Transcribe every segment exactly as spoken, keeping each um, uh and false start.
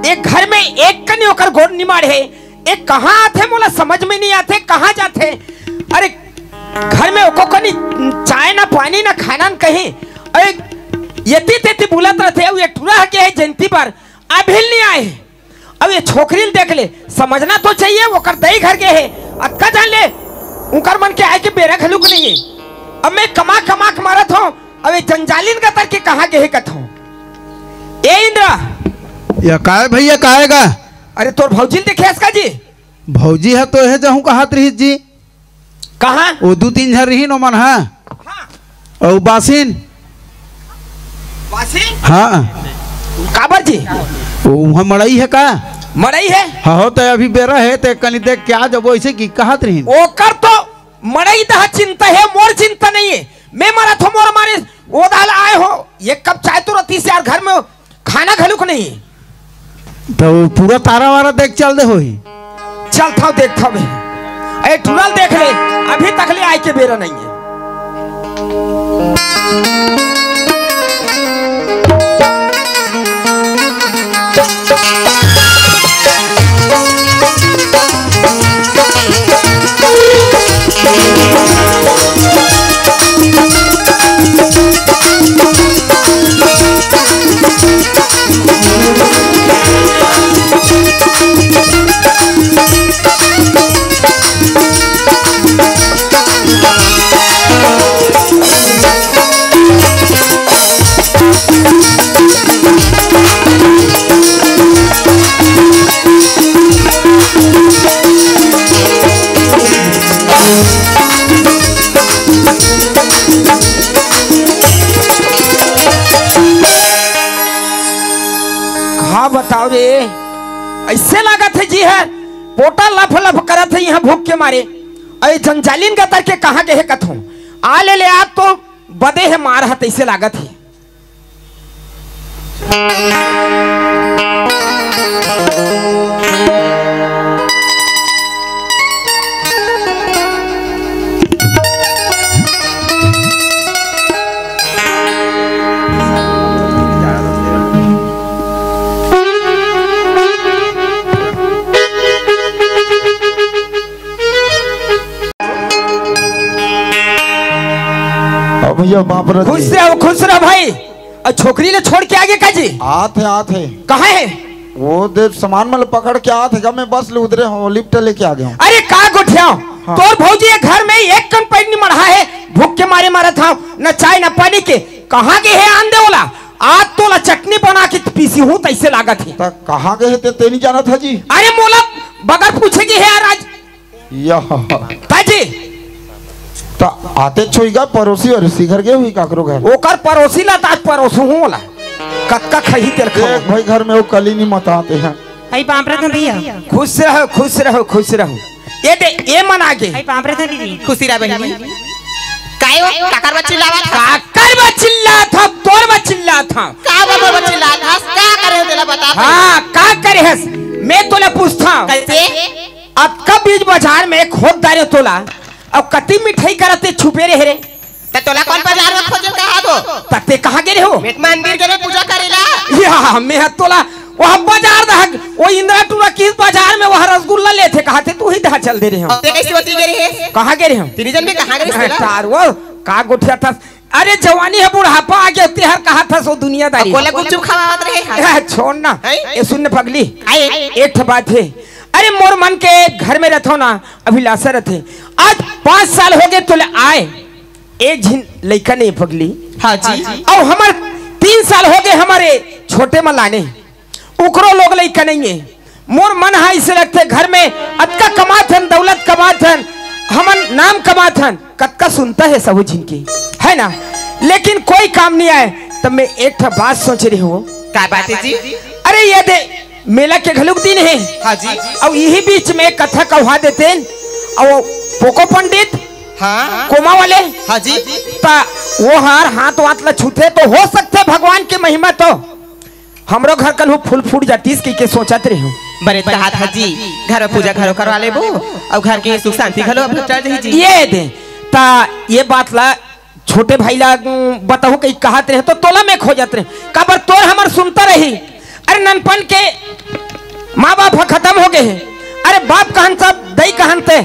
एक घर में एक कनी ओकर गोड़ निमाड़ हे। एक कहाँ आथे, मोला समझ में नहीं आथे, कहाँ जाथे। अरे, घर में ओको कनी चाय ना पानी ना खाना न कहीं। अरे, यति तेती बुलत रहथे। अउ एक ठुरा हके हे जयंती बर, अभिल नहीं आए। अब ये छोकरी ल देख ले, समझना तो चाहिए, ओकर दई घर के हे। अतका जान ले, उकर मन के आए के बेरा घलुक नहीं है। अब मैं कमा कमा के मारत हूँ, अब ये जंजालिन का तर के कहाँ गे हे कथों। ए इंद्रा। या काय भैया, काय गा? अरे तोर भौजी ल देखे हस का जी? भौजी ह तो हे जहूँ कहात रहिस जी। कहाँ? वो दू तीन झन रहिन ओमन ह। हाँ। अउ बासिन? बासिन? हाँ। काबर जी? वो उहाँ मड़ई हे का? मड़ई हे? हाँ, हो, त अभी बेरा हे, त कनी देख के आ जबो, ऐसे की कहत रहिन। ओकर तो मड़ई तहा चिंता हे, मोर चिंता नहीं है। मैं मरत हो, मोर मारे वो दाल आए हो, एक कप चाय तो रहती से यार, घर में खाना घलुक नहीं। तो पूरा तारा वारा देख चल दे होही। चल था, देख था मैं। ए, टुरल देख ले, अभी तक ले आए के बेरा नहीं है। का बताओ रे, ऐसे लागत हे जी हे, पोटा लफ लफ करत हे यहाँ भूख के मारे। अरे जंजालिन का तर के कहाँ गे हे कथों, आ ले ले, आ तो बदे हे मार ह, तैसे लागत हे। अब भैया, बाप रे। खुश रहो, खुश रहो भाई। अउ छोकरी ल छोड़ के आगे का जी? आत हे, आत हे। कहाँ हे? वो दे सामान मन ल पकड़ के आत हे, मैं बस ले उतरे हूँ, लिफ्ट लेके आ गया हूँ। अरे का गोठियाओ, हाँ। तोर भौजी ये घर में एक कन पैर नहीं मढ़ा हे, भूख के मारे मरत हव, न चाय न पानी के। कहाँ गे हे आन दे ओला, आज तोला चटनी बना के पीसी हूँ, तैसे लागत हे। त कहाँ गे हे ते, ते नहीं जानत ह जी? अरे मोला बगर पूछे गे हे यार आज। यह। ताजी। त आते छोई गा परोसी और उसी घर गे हुई काकरो घर। ओकर परोसी ला त आज परोसू हूँ ओला। कतका खही तेल खाओ। देख भाई, घर में वो कली नहीं मताते हैं। भाई पाँव परत हँव भैया। खुश रहो, खुश रहो, खुश रहो। ये दे, ये मन आगे। भाई पाँव परत हँव दीदी। खुशी रह बहिनी। काय वो? काकर बा चिल्लावत हस? काकर बा चिल्लात हव? तोर बा चिल्लात हव। का बा मोर बा चिल्लात हस? का करे हो तेला बता। हाँ, का करे हस? मैं तोला पूछत हँव। कैसे? अतका बीच बाजार में खोज डारे तोला, अउ कति मिठाई करत हे छुपे रहे रे। त तोला कोन बाजार में खोजे कहा दो? त ते कहाँ गे रहे हो? मैं मंदिर गे रहे पूजा करे ला। या, मैं ह तोला वह बाजार दहक, वो इंदिरा टूरा किस बाजार में वह रसगुल्ला लेथे कहा थे, तू ही दहा चल दे रहे हो। ते कैसे होती गे रहे? कहाँ गे रहे हो? तीन जन में कहाँ गे रहे? तार वो, का गोठियाथस? अरे जवानी हे, बुढ़ापा आ गया, तेहर कहा था सो दुनियादारी। कोला गुपचुप खवावत रहे हैं। ए, छोड़ ना। हैं? ए, सुन न पगली। आए। एक ठो बात हे। अरे मोर मन के घर में रहत हव ना, अभिलाषा रहत हे। आज पाँच साल हो गए तोले आए, एक झिन लइका नहीं पगली। हाँ जी। अउ हमर तीन साल हो गए हमर छोटे म लाने। ओकरो लोग लइका नहीं हे। मोर मन ह अइसे लगथे, घर में अतका कमात हन, दौलत कमात हन, हमन नाम कमात हन, कतका सुनता हे सबो झिन के, है ना? लेकिन कोई काम नहीं आए। तब मैं एक ठा बात सोच रहे हूँ। का बात हे जी? अरे ये दे, मेला के घलुक दिन हे। हाँ जी। अउ यही बीच में कथा कहवा देते, अउ पोको पंडित, हाँ। कोमा वाले, हाँ जी। ता वो हार हाथ वाथ ला छूते तो हो सकते भगवान के महिमा तो हमरो घर कन हूँ फूल फूट जातीस कहिके सोचत रहे हूँ। बने कहा था जी, घर में पूजा घलो करवा लेबो, अउ घर के सुख शांति घलो अब चल जाही जी। ये दे, ता ये बात ला छोटे भाई ला, उम, बताहूँ कही कहत रहे तो तोला में खोजत रहे, काबर तोर हमर सुनता रही। अरे ननपन के माँ बाप ह खतम हो गे हे। अरे बाप कहन सब, दई कहन ते,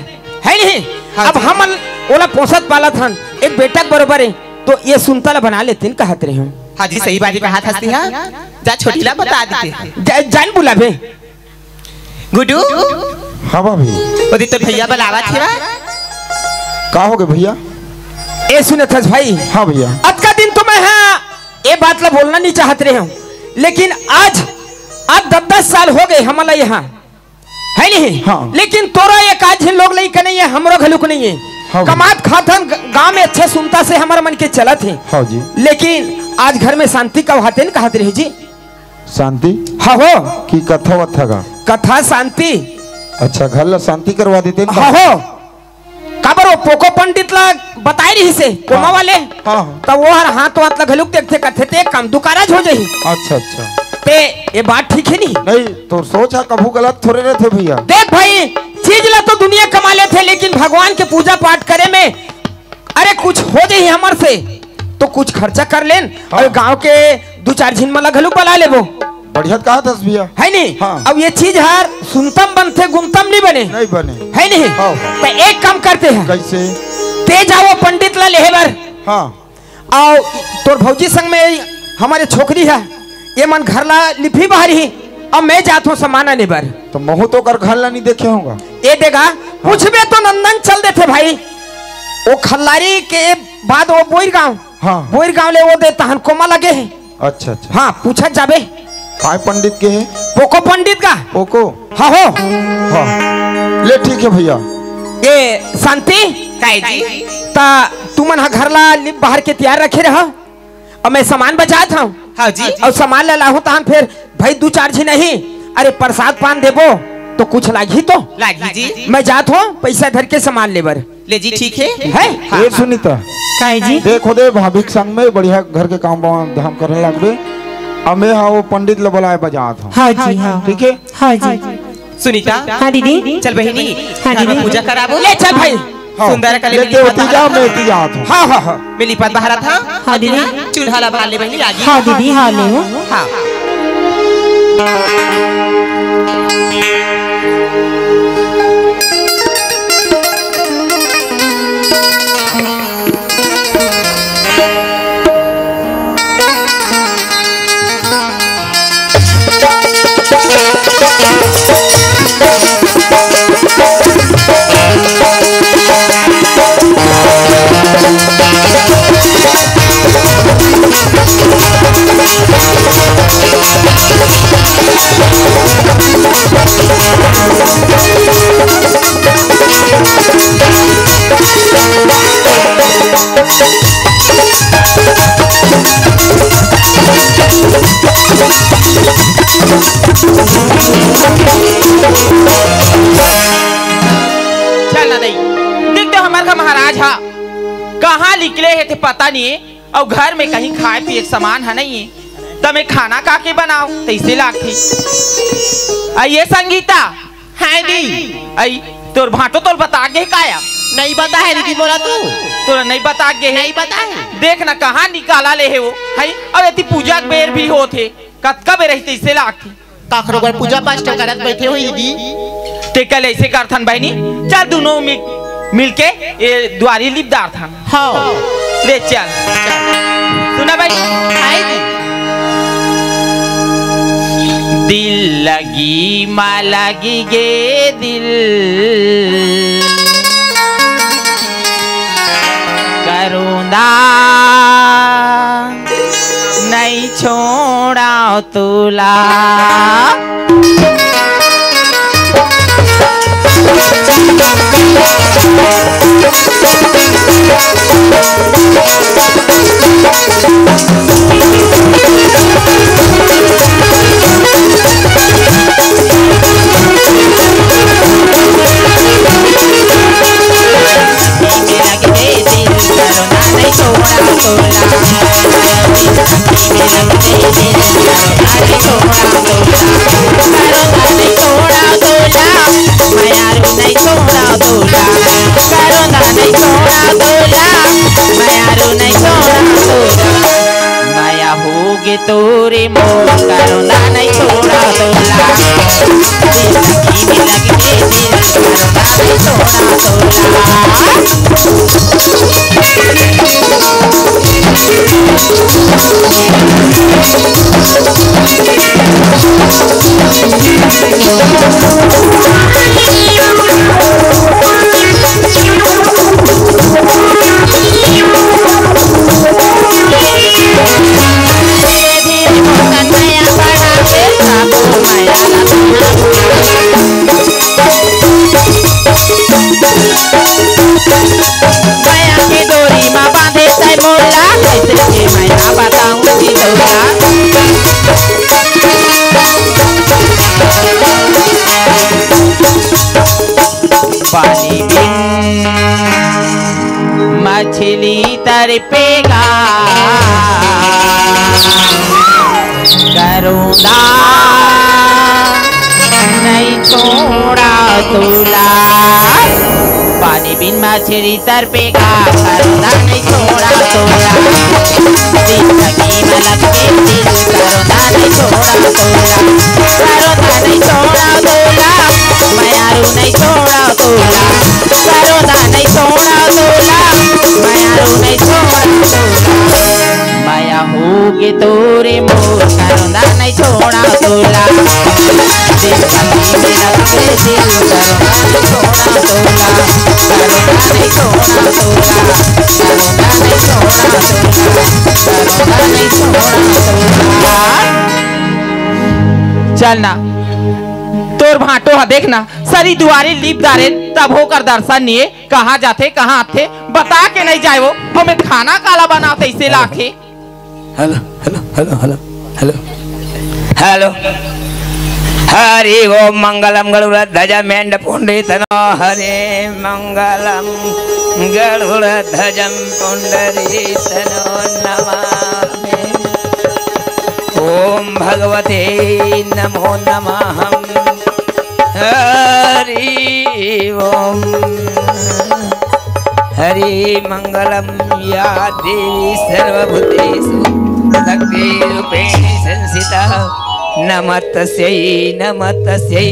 है नहीं? हाँ अब जी। हमन ओला पोसत पालत हन, एक बेटा के बरोबर हे, तो ये सुनता ला बना लेते न कहत रहे हूँ। हाँ जी, सही बात ही कहा था सिया। जा छोटी ला बता देते हैं। जा, जान बुलाबे। गुड्डू। हाँ भाभी। ओदी तो भैया बुलावत हे बा। का हो गे भैया? ए सुनत हस भाई। हाँ भैया। अतका दिन तो मैं हाँ ये बात ला बोलना नहीं चाहत रहे हूँ, लेकिन आज, आज दस दस साल हो गे हमला यहाँ, है नहीं? हाँ। लेकिन तोरा एक आध झन लोग लइका नहीं है, हमरो घलुक नहीं है। हाँ भैया। कमात खात हन ग-, गाँव में अच्छा सुनता से हमर मन के चलत हे। हाँ जी। लेकिन आज घर में शांति का हाथे न कहत रहे जी। शांति? हाँ हो। की कथा वथा का? कथा शांति। अच्छा, घर ला शांति करवा देते न हाँ का? हो। काबर वो पोको पंडित ला बताए रहिस हे, कोमा हाँ। वाले? हाँ, हाँ। त वो हर हाथ वाथ ला घलुक देखथे, कथे ते काम दुकारा हो जाही। अच्छा, अच्छा। ते ये बात ठीक है नहीं? नहीं, तोर सोच हा कभू गलत थोड़े रहथे भैया। देख भाई, चीज ला तो दुनिया कमा लेथे, लेकिन भगवान के पूजा पाठ करे में, अरे कुछ हो जाही हमर से, तो कुछ खर्चा कर लेन हाँ। और गांव के दू चार झिन मन ला घलुक बला लेबो। बढ़िया कहा थस भैया। है नहीं? हाँ। अब ये चीज हर सुनतम बनथे, गुनतम नहीं बने। नहीं बने। है नहीं? हाँ। त एक काम करते हैं। कैसे? ते जाओ पंडित ला लेहे बर। हाँ। अउ तोर भौजी संग में हमर छोकरी हे, ये मन घर ला लिपही बहारही, अब मैं जात हूँ सामान आने बर। तो महू तो ओकर घर ला नहीं देखे होगा। ये देगा, हाँ। पूछबे तो नंदन चल देथे भाई। वो खल्लारी के बाद वो बोईर गांव, हाँ। बोईर गांव ले वो दे तहन कोमा लगे हे। अच्छा, अच्छा। हाँ, पूछत जाबे। काय पंडित के हे? पोको पंडित का। पोको? हाँ हो। हाँ। ले ठीक है भैया। ये शांति? काय जी? त तुमन ह घर ला लिप बहार के तैयार रखे रहा। अब मैं सामान बजात हूँ। हाँ जी। अउ सामान ला लाहूँ तहन फिर भाई दू चार झिन नहीं, अरे प्रसाद पान देबो तो कुछ लागही तो। लागही जी। मैं जात हूँ पैसा धर के सामान ले बर। ले जी, ठीक है। है? हाँ, ए हाँ। सुनीता। काय जी? देखो दे भाभी के संग में बढ़िया घर के काम वाम धाम करे लागबे। अब मैं हाँ वो पंडित ला बलाए बजात हूँ। हाँ जी, हाँ। ठीक है? हाँ जी। सुनीता। हाँ दीदी। चल बहिनी, हाँ घर में दीदी। पूजा कराबो। ले चल भाई। हाँ। सुंदर कले ले मिली देवती पता जा, है। मैं एती जात हूँ। हाँ, हाँ, हाँ। मिली पत बहारत हा। हाँ दीदी। चूल्हा ला बाल ले बहिनी, आगी। हाँ दीदी, हाँ ले। हाँ। चल ना दई, देख तो हमर का महाराज हा कहाँ निकले हे ते पता नहीं हे, अउ घर में कहीं खाए पिए के सामान हा नहीं हे, त मैं खाना का के बनाओ तैसे लागथे। आ ये संगीता, हाँ दी। आई, तोर भांटो तोल बता गे काया? नहीं बता है दीदी मोला तू। तोला नहीं बता गे हे? नहीं बता है। देख ना कहाँ निकाला ले हे वो, है? अब एती पूजा के बेर भी होत हे, कतका बेर रहिथे इसे लागथे। काखरो बर पूजा पाठ करत बैठे हो दीदी। ते कल ऐसे करथन बहनी, चल दोनों मिल, मिलके ये द्वारी लिप डारथन। हाँ। ले चल। सुना भाई? हाय जी। दिल लगी मा लगी गे दिल, करोंदा नहीं छोड़ा तोला। पानी बिन मछली तरपेगा, करोंदा नहीं छोड़ा तोला। पानी बिन मछली तरपेगा, करोंदा नहीं छोड़ा तोला। जिंदगी में लग के दिल, करोंदा नहीं छोड़ा तोला, करोंदा नहीं छोड़ा तोला, मयारू नहीं छोड़ा तोला, करोंदा नहीं छोड़ा तोला, मयारू नहीं छोड़ा तोला। मया होगे तोरे मोर, करोंदा नहीं छोड़ा तोला। जिंदगी में रख के दिल, करोंदा नहीं छोड़ा तोला, करोंदा नहीं छोड़ा तोला, करोंदा नहीं छोड़ा तोला, करोंदा नहीं छोड़ा तोला। चल ना, तोर भांटो ह देख ना, सरी दुआरी लीप डारे, तब होकर दर्शन निये। कहाँ जाथे, कहाँ आथे, बता के नहीं जाए वो। हमें खाना काला बनाते इसे लाखे। Hello, hello, hello, hello, hello, hello. Hari ओम मंगलम गरुड़ ध्वज मेंड पुंडी तनो। हरि मंगलम गरुड़ ध्वजम पुंडी तनो नमामि। ओम भगवते नमो नमः। हरि ओम। हरि मंगलम या देवी सर्वभूतेषु शक्ति रूपेण संस्थिता। नमस्तस्यै, नमस्तस्यै,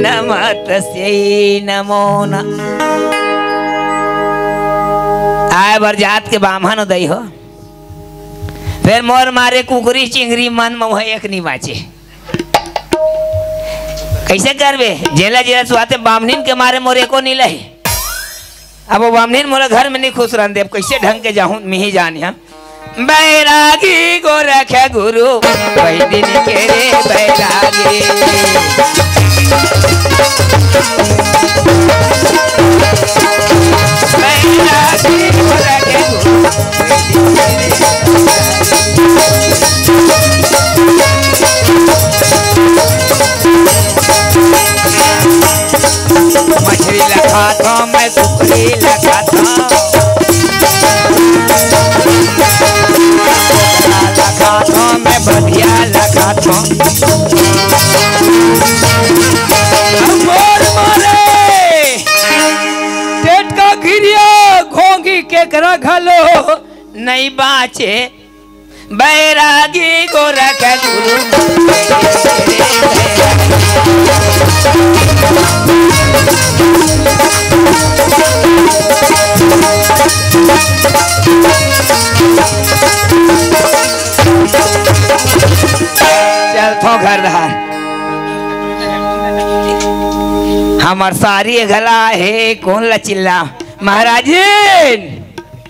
नमस्तस्यै नमो न। आय बर जात के बाम्हन उदय हो। फेर मोर मारे कुकरी चिंगरी मन मउहा एक नी बाचे। कइसे करबे? जेला जेला सुहाथे बाम्हनिन के मारे मोर एको नी लही। अब वो बाम्हनिन मोला घर में नी खुश रहन दे। अब कइसे ढंग के जाहूं, मिही जानिहा। बैरागी गोरख गुरु, वही दिन के रे बैरागी। बैरागी गोरख गुरु, वही दिन के रे बैरागी। मछरी ला खाथों, मैं कुकरी ला खाथों, ला खाथों, मैं बधिया ला खाथों। मोर मारे टेटका घिरिया घोंघी केकरा घलो नहीं बाचे। बैरागी गोरख गुरु। चलथों घर डहर। हमर सारी घला हे, कोन ला चिल्ला? महाराजिन!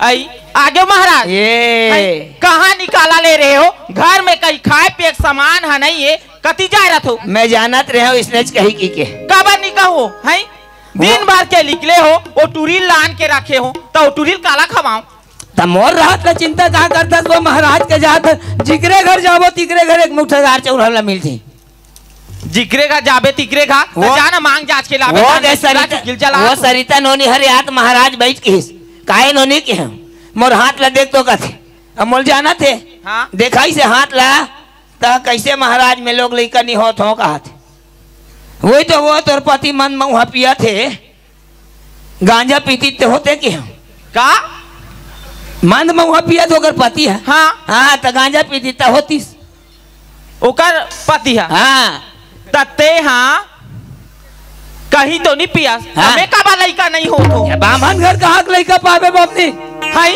आई, आगे महाराज। ये। हैं, कहाँ निकाला ले रहे हो? घर में कहीं खाए पिए के सामान है नहीं है, कति जाए रहत हो? मैं जानत रहे हूँ, इसने कही की के। काबर नी कहो, हैं? वो दिन भर के निकले हो, वो टुरी लान के रखे हो, तो वो टुरी काला खवाओ? त मोर रहत ला चिंता का करत हस? वो महाराज के जात, जिकरे घर जाबो, तिकरे घर एक मुठा दार चौरा ला मिलथे। जिकरे घर जाबे तिकरे घर, त वो, जा ना मांग जांच के लाबे, वो जान दे ना, सरिता, चुकिल चला। वो सरिता नोनी हर याद महाराज बैठ के हिस। काहे नोनी के हम? मोर हाथ ला देख तो कथे। अब मोल जाना थे। हाँ। देखाई से हाथ ला, त कैसे महाराज में लोग लइका नहीं होत हो कहा थे। वही तो वो तोर पति मन मउहा पिया थे। गांजा पीती ते होते कि हम? का? मंद मउहा पिया तो ओकर पति है। हाँ। हाँ, त गांजा पीती त होतीस। ओकर पति है। हाँ। त ते हाँ कहीं तो नहीं पियास। हाँ। हमें काबर लइका नहीं होत हो? ये बामन घर कहाँ के लइका पाबे बापनी? हाय।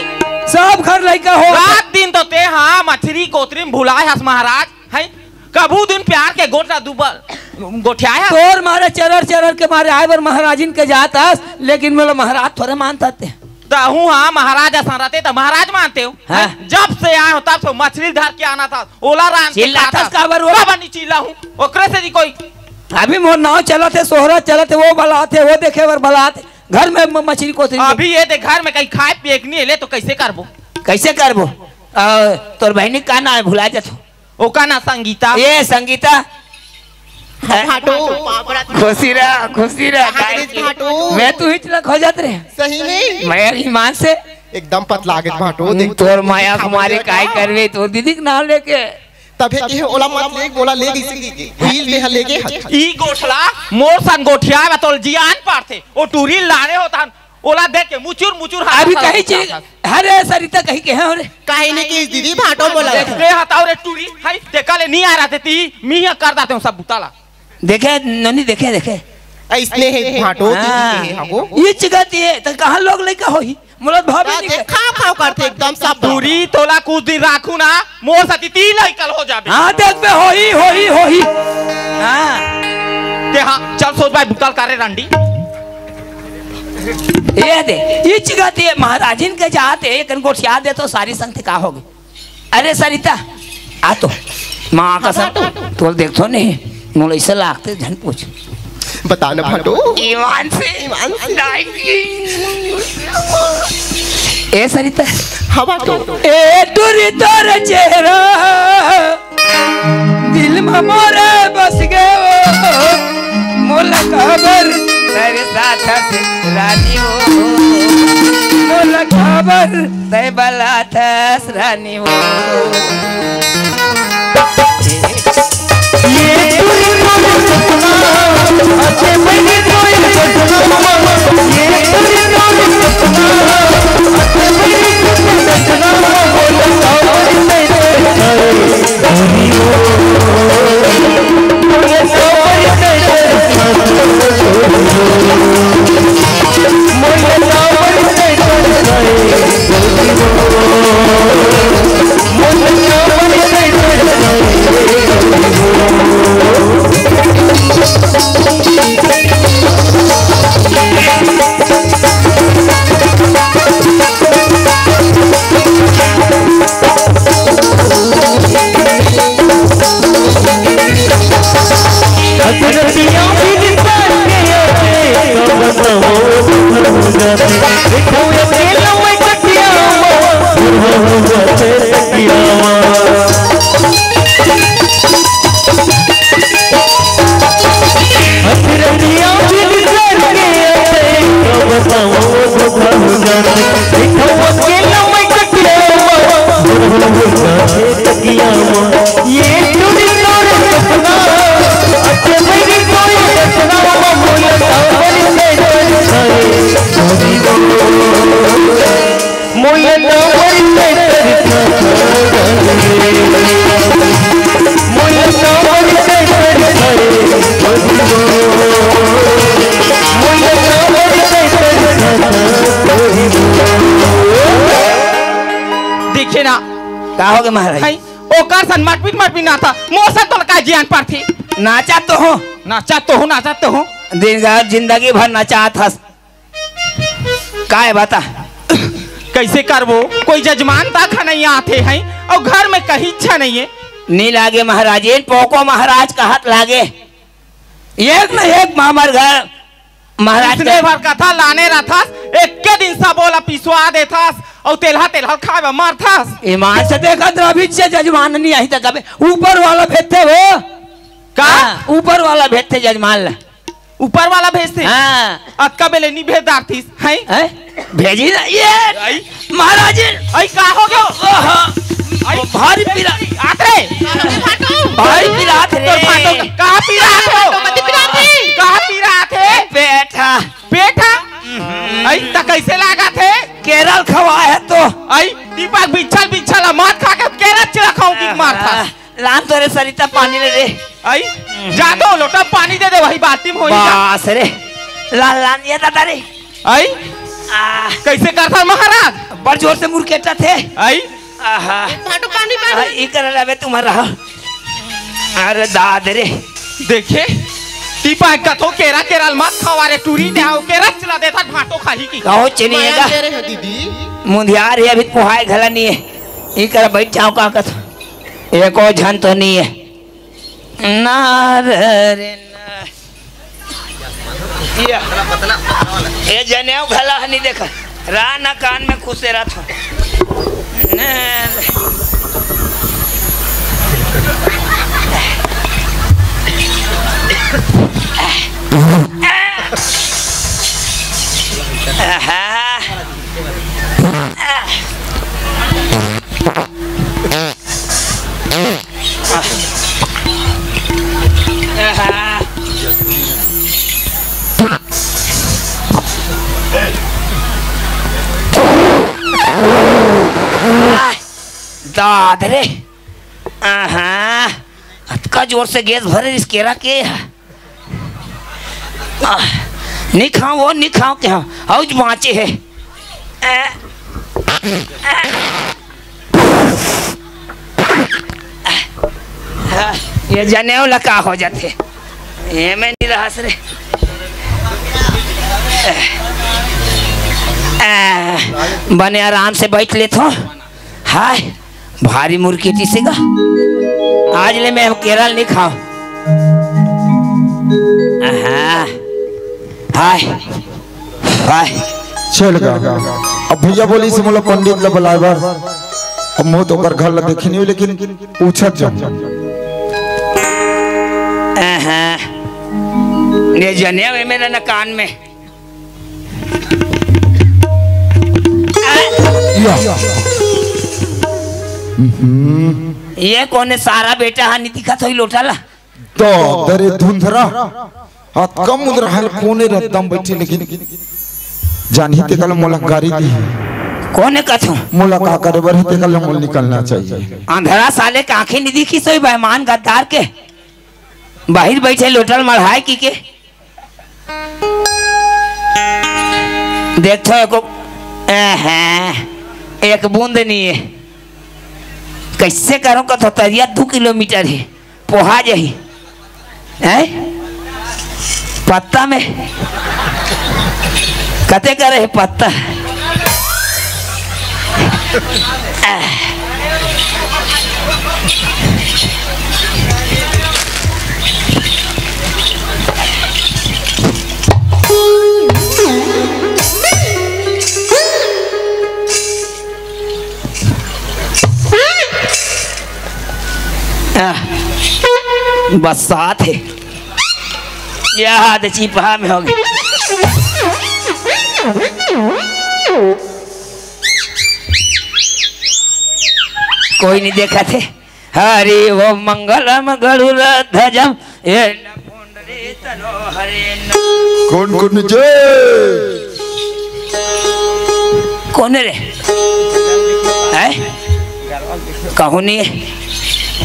सब घर लइका हो। रात दिन तो ते हाँ मछरी कोतरी में भुलाए हस महाराज। हाय। कभू दिन प्यार के गोटा दुबल गोठियाए हस। तोर मारे चरर चरर के मारे आए बर महाराजिन के जात हस, लेकिन मोला महाराज थोरे मानत हते। तहूँ हाँ महाराज असन रहते त महाराज मानते हो। हाँ। जब से आए हो तब से मछली धर के आना था, ओला रांध के चिल्लाथस खाता। काबर वो? काबर नहीं चिल्लाहूँ? ओकरे से नहीं कोई। अभी मोर नाव चलत हे, सोहरा चलत हे, वो बलात हे, वो देखे बर बलात हे। घर में म-, मछली कोतरी। अभी ये दे घर में कहीं खाए पिए के नहीं ले तो कैसे करबो? कैसे करबो? आ, तोर बहनी का नाम है? भुला जात हो। ओका ना संगीता। ये संगीता। भाटो। खुशी रह, खुशी रह। कहाँ गए भाटो? मैं तो इचला खो जात रहे। सही में? मैं ईमान से। एकदम पतला गए भाटो, देख। तोर माया कुमारी काय करबे, तोर दीदी के नाम लेके। तभे के ओला मत ले, ओला ले गई से की। रील में हले के हल। ई गोठला मोर संग गोठिया में तोल जियान पारथे। ओ टूरी लाने होता हन, ओला देख के मुचुर मुचुर हाथ अभी कही चीज। हरे सरिता कही के हैं रे। काहे ने की दीदी भाटो बोला। देख रे हताओ रे टूरी, हाय देखा ले नहीं आ रहा थे ती, मी कर दाते हूँ सब बुताला। देखे नोनी, देखे, देखे। ऐसने है भाटो, हाँ। दीदी के है, हाँ, वो। ये चिगत ये, तो कहाँ लोग लइका होही? मोला भाभी नहीं देख, खाव खाव करथे एकदम सब। दूरी तोला कुछ दिन राखू ना, मोर सती ती लइकल हो जाबे। हाँ, देख बे, होही, होही, होही। हाँ। ते हाँ, चल सोच भाई, बुतल करे रंडी। ये दे, ये चिगत ये महाराजिन के जात है, एक गोठिया दे तो सारी संगति का होगी। अरे सरिता, आ तो। माँ का सब। तोल देख तो नहीं, मोला इसे लागते झन पूछ। बता ना भाटो। ईमान से, ईमान से। ए सरिता। हाँ भाटो। ए टूरी तोर चेहरा दिल में मोरे बस गए हो, मोला खबर तेरे साथ से रानी हो, मोला खबर तय बलाथस रानी हो। देखे ना। का हो गे महाराज? हई, ओकर सन मटपिट मटपिट नाचा, मोर सन तोला का जियान पड़थे? नाचा तो हो। नाचा तो हो, नाचा तो हो। दिन रात जिंदगी भर नाचात हस। काय बता? कैसे करबो? कोई जजमान तक नहीं आते हैं और घर में कहीं इच्छा नहीं है। नी लागे महाराज, इन पोको महाराज का हाथ लागे। एक न एक मामर घर महाराज इसने के भर कथा लाने रहथस, एक्के दिन सबो ला पिसवा देथस, अउ तेलहा तेलहा खाए बर मरथस। ईमान से देखत रह, अभी से जजमान नहीं आही त कबे ऊपर वाला भेजथे वो। का? हाँ, ऊपर वाला भेजथे जजमान ला। ऊपर वाला भेजथे? हाँ। अतका बेले नी भेज डारथिस, हैं? हैं? भेजी ना ये। आई। महाराज जी। आई, का हो गयो? ओहो। आई। भारी पीरा। आत रे। भारी पीरा आत रे। तोर फाटो कहाँ पीरा आत हो? फाटो मत पीरा आत रे। कहाँ पीरा आत हे? पेट हा। पेट हा? आई, त कैसे लागत हे? केरल खवा है तो। आई, दीपक बिच्छल बिच्छल मत खा के केरल चला खाऊं की मार था। लान तो रे सरिता पानी ले रे। आई, जा तो लोटा पानी दे दे, वही बाल्टी में होई जा। बस रे। लान, लान ये दादा रे। आई? आ। कैसे करथा महाराज? बड़ जोर से मुरकेटा थे। आई? आहा। भाटो पानी, पानी। आ, ई कर रहा बे तुम्हारा। अरे दाद रे। देखे, टीपा कथो केरा केरा ल मत खवा रे टूरी, ने आओ केरा चला देथा भाटो खाही की। कहो चलिएगा। माया दे रहे हो दीदी। मुंधियार है अभी पुहाय घला नहीं है। ई कर बैठ जाओ का कथो। एको झन तो नहीं है। ना रे, रे, ना। ये, ये जनेऊ घला हनी देखा। रा ना कान में खुसे रहा था। ना रे। अरे, आहा, अतका जोर से गैस भरे रिस केरा के ह। आह, नहीं खाओ, वो नहीं खाओ के हम, औज बाँचे हे। आ, आ, ये जनेऊ ला का हो जाथे? ये मैं नहीं रहस रे। आ, बने आराम से बैठ लेथो। हाय, भारी मुर्गी टिसेगा। आज ले मैं केरा ल नहीं खाओ। आहा। हाय। हाय। चल गा। अब भैया बोलिस मोला पंडित ल बुलाए बर। अब मोर तो ओकर घर ल देखे नहीं, लेकिन पूछत जाहूँ। आहा। ये जनेऊ हे मेरा न कान में। या। हम्म। ये कोन हे सारा बेटा हा, नहीं दिखत होही लोटा ला? तो दरे धुंधरा। हाथ कम उधर हल कोने रद्दम बैठे, लेकिन जानही ते कल मोला गारी दी। कोन हे कथो? मोला का करे बर हे, ते कल मोला निकलना चाहिए। अंधरा साले का आँखें नहीं दिखिस होही बेईमान गद्दार के। बाहिर बैठे लोटा ल मढ़ाए कि के। देखथो एको, एहे, एक बूंद नहीं हे। कैसे करो कथो, तरिया दू किलोमीटर हे, पोहा जाही। हैं? पत्ता में? कते करे हे पत्ता? आह, बरसात हे। या हाथ चिपहा में हो गई। कोई नहीं देखा थे। हरि ओम मंगलम गरुड़ ध्वजम। ये कोन कोन जय? कोन रे? हैं? कहूँ नहीं हे।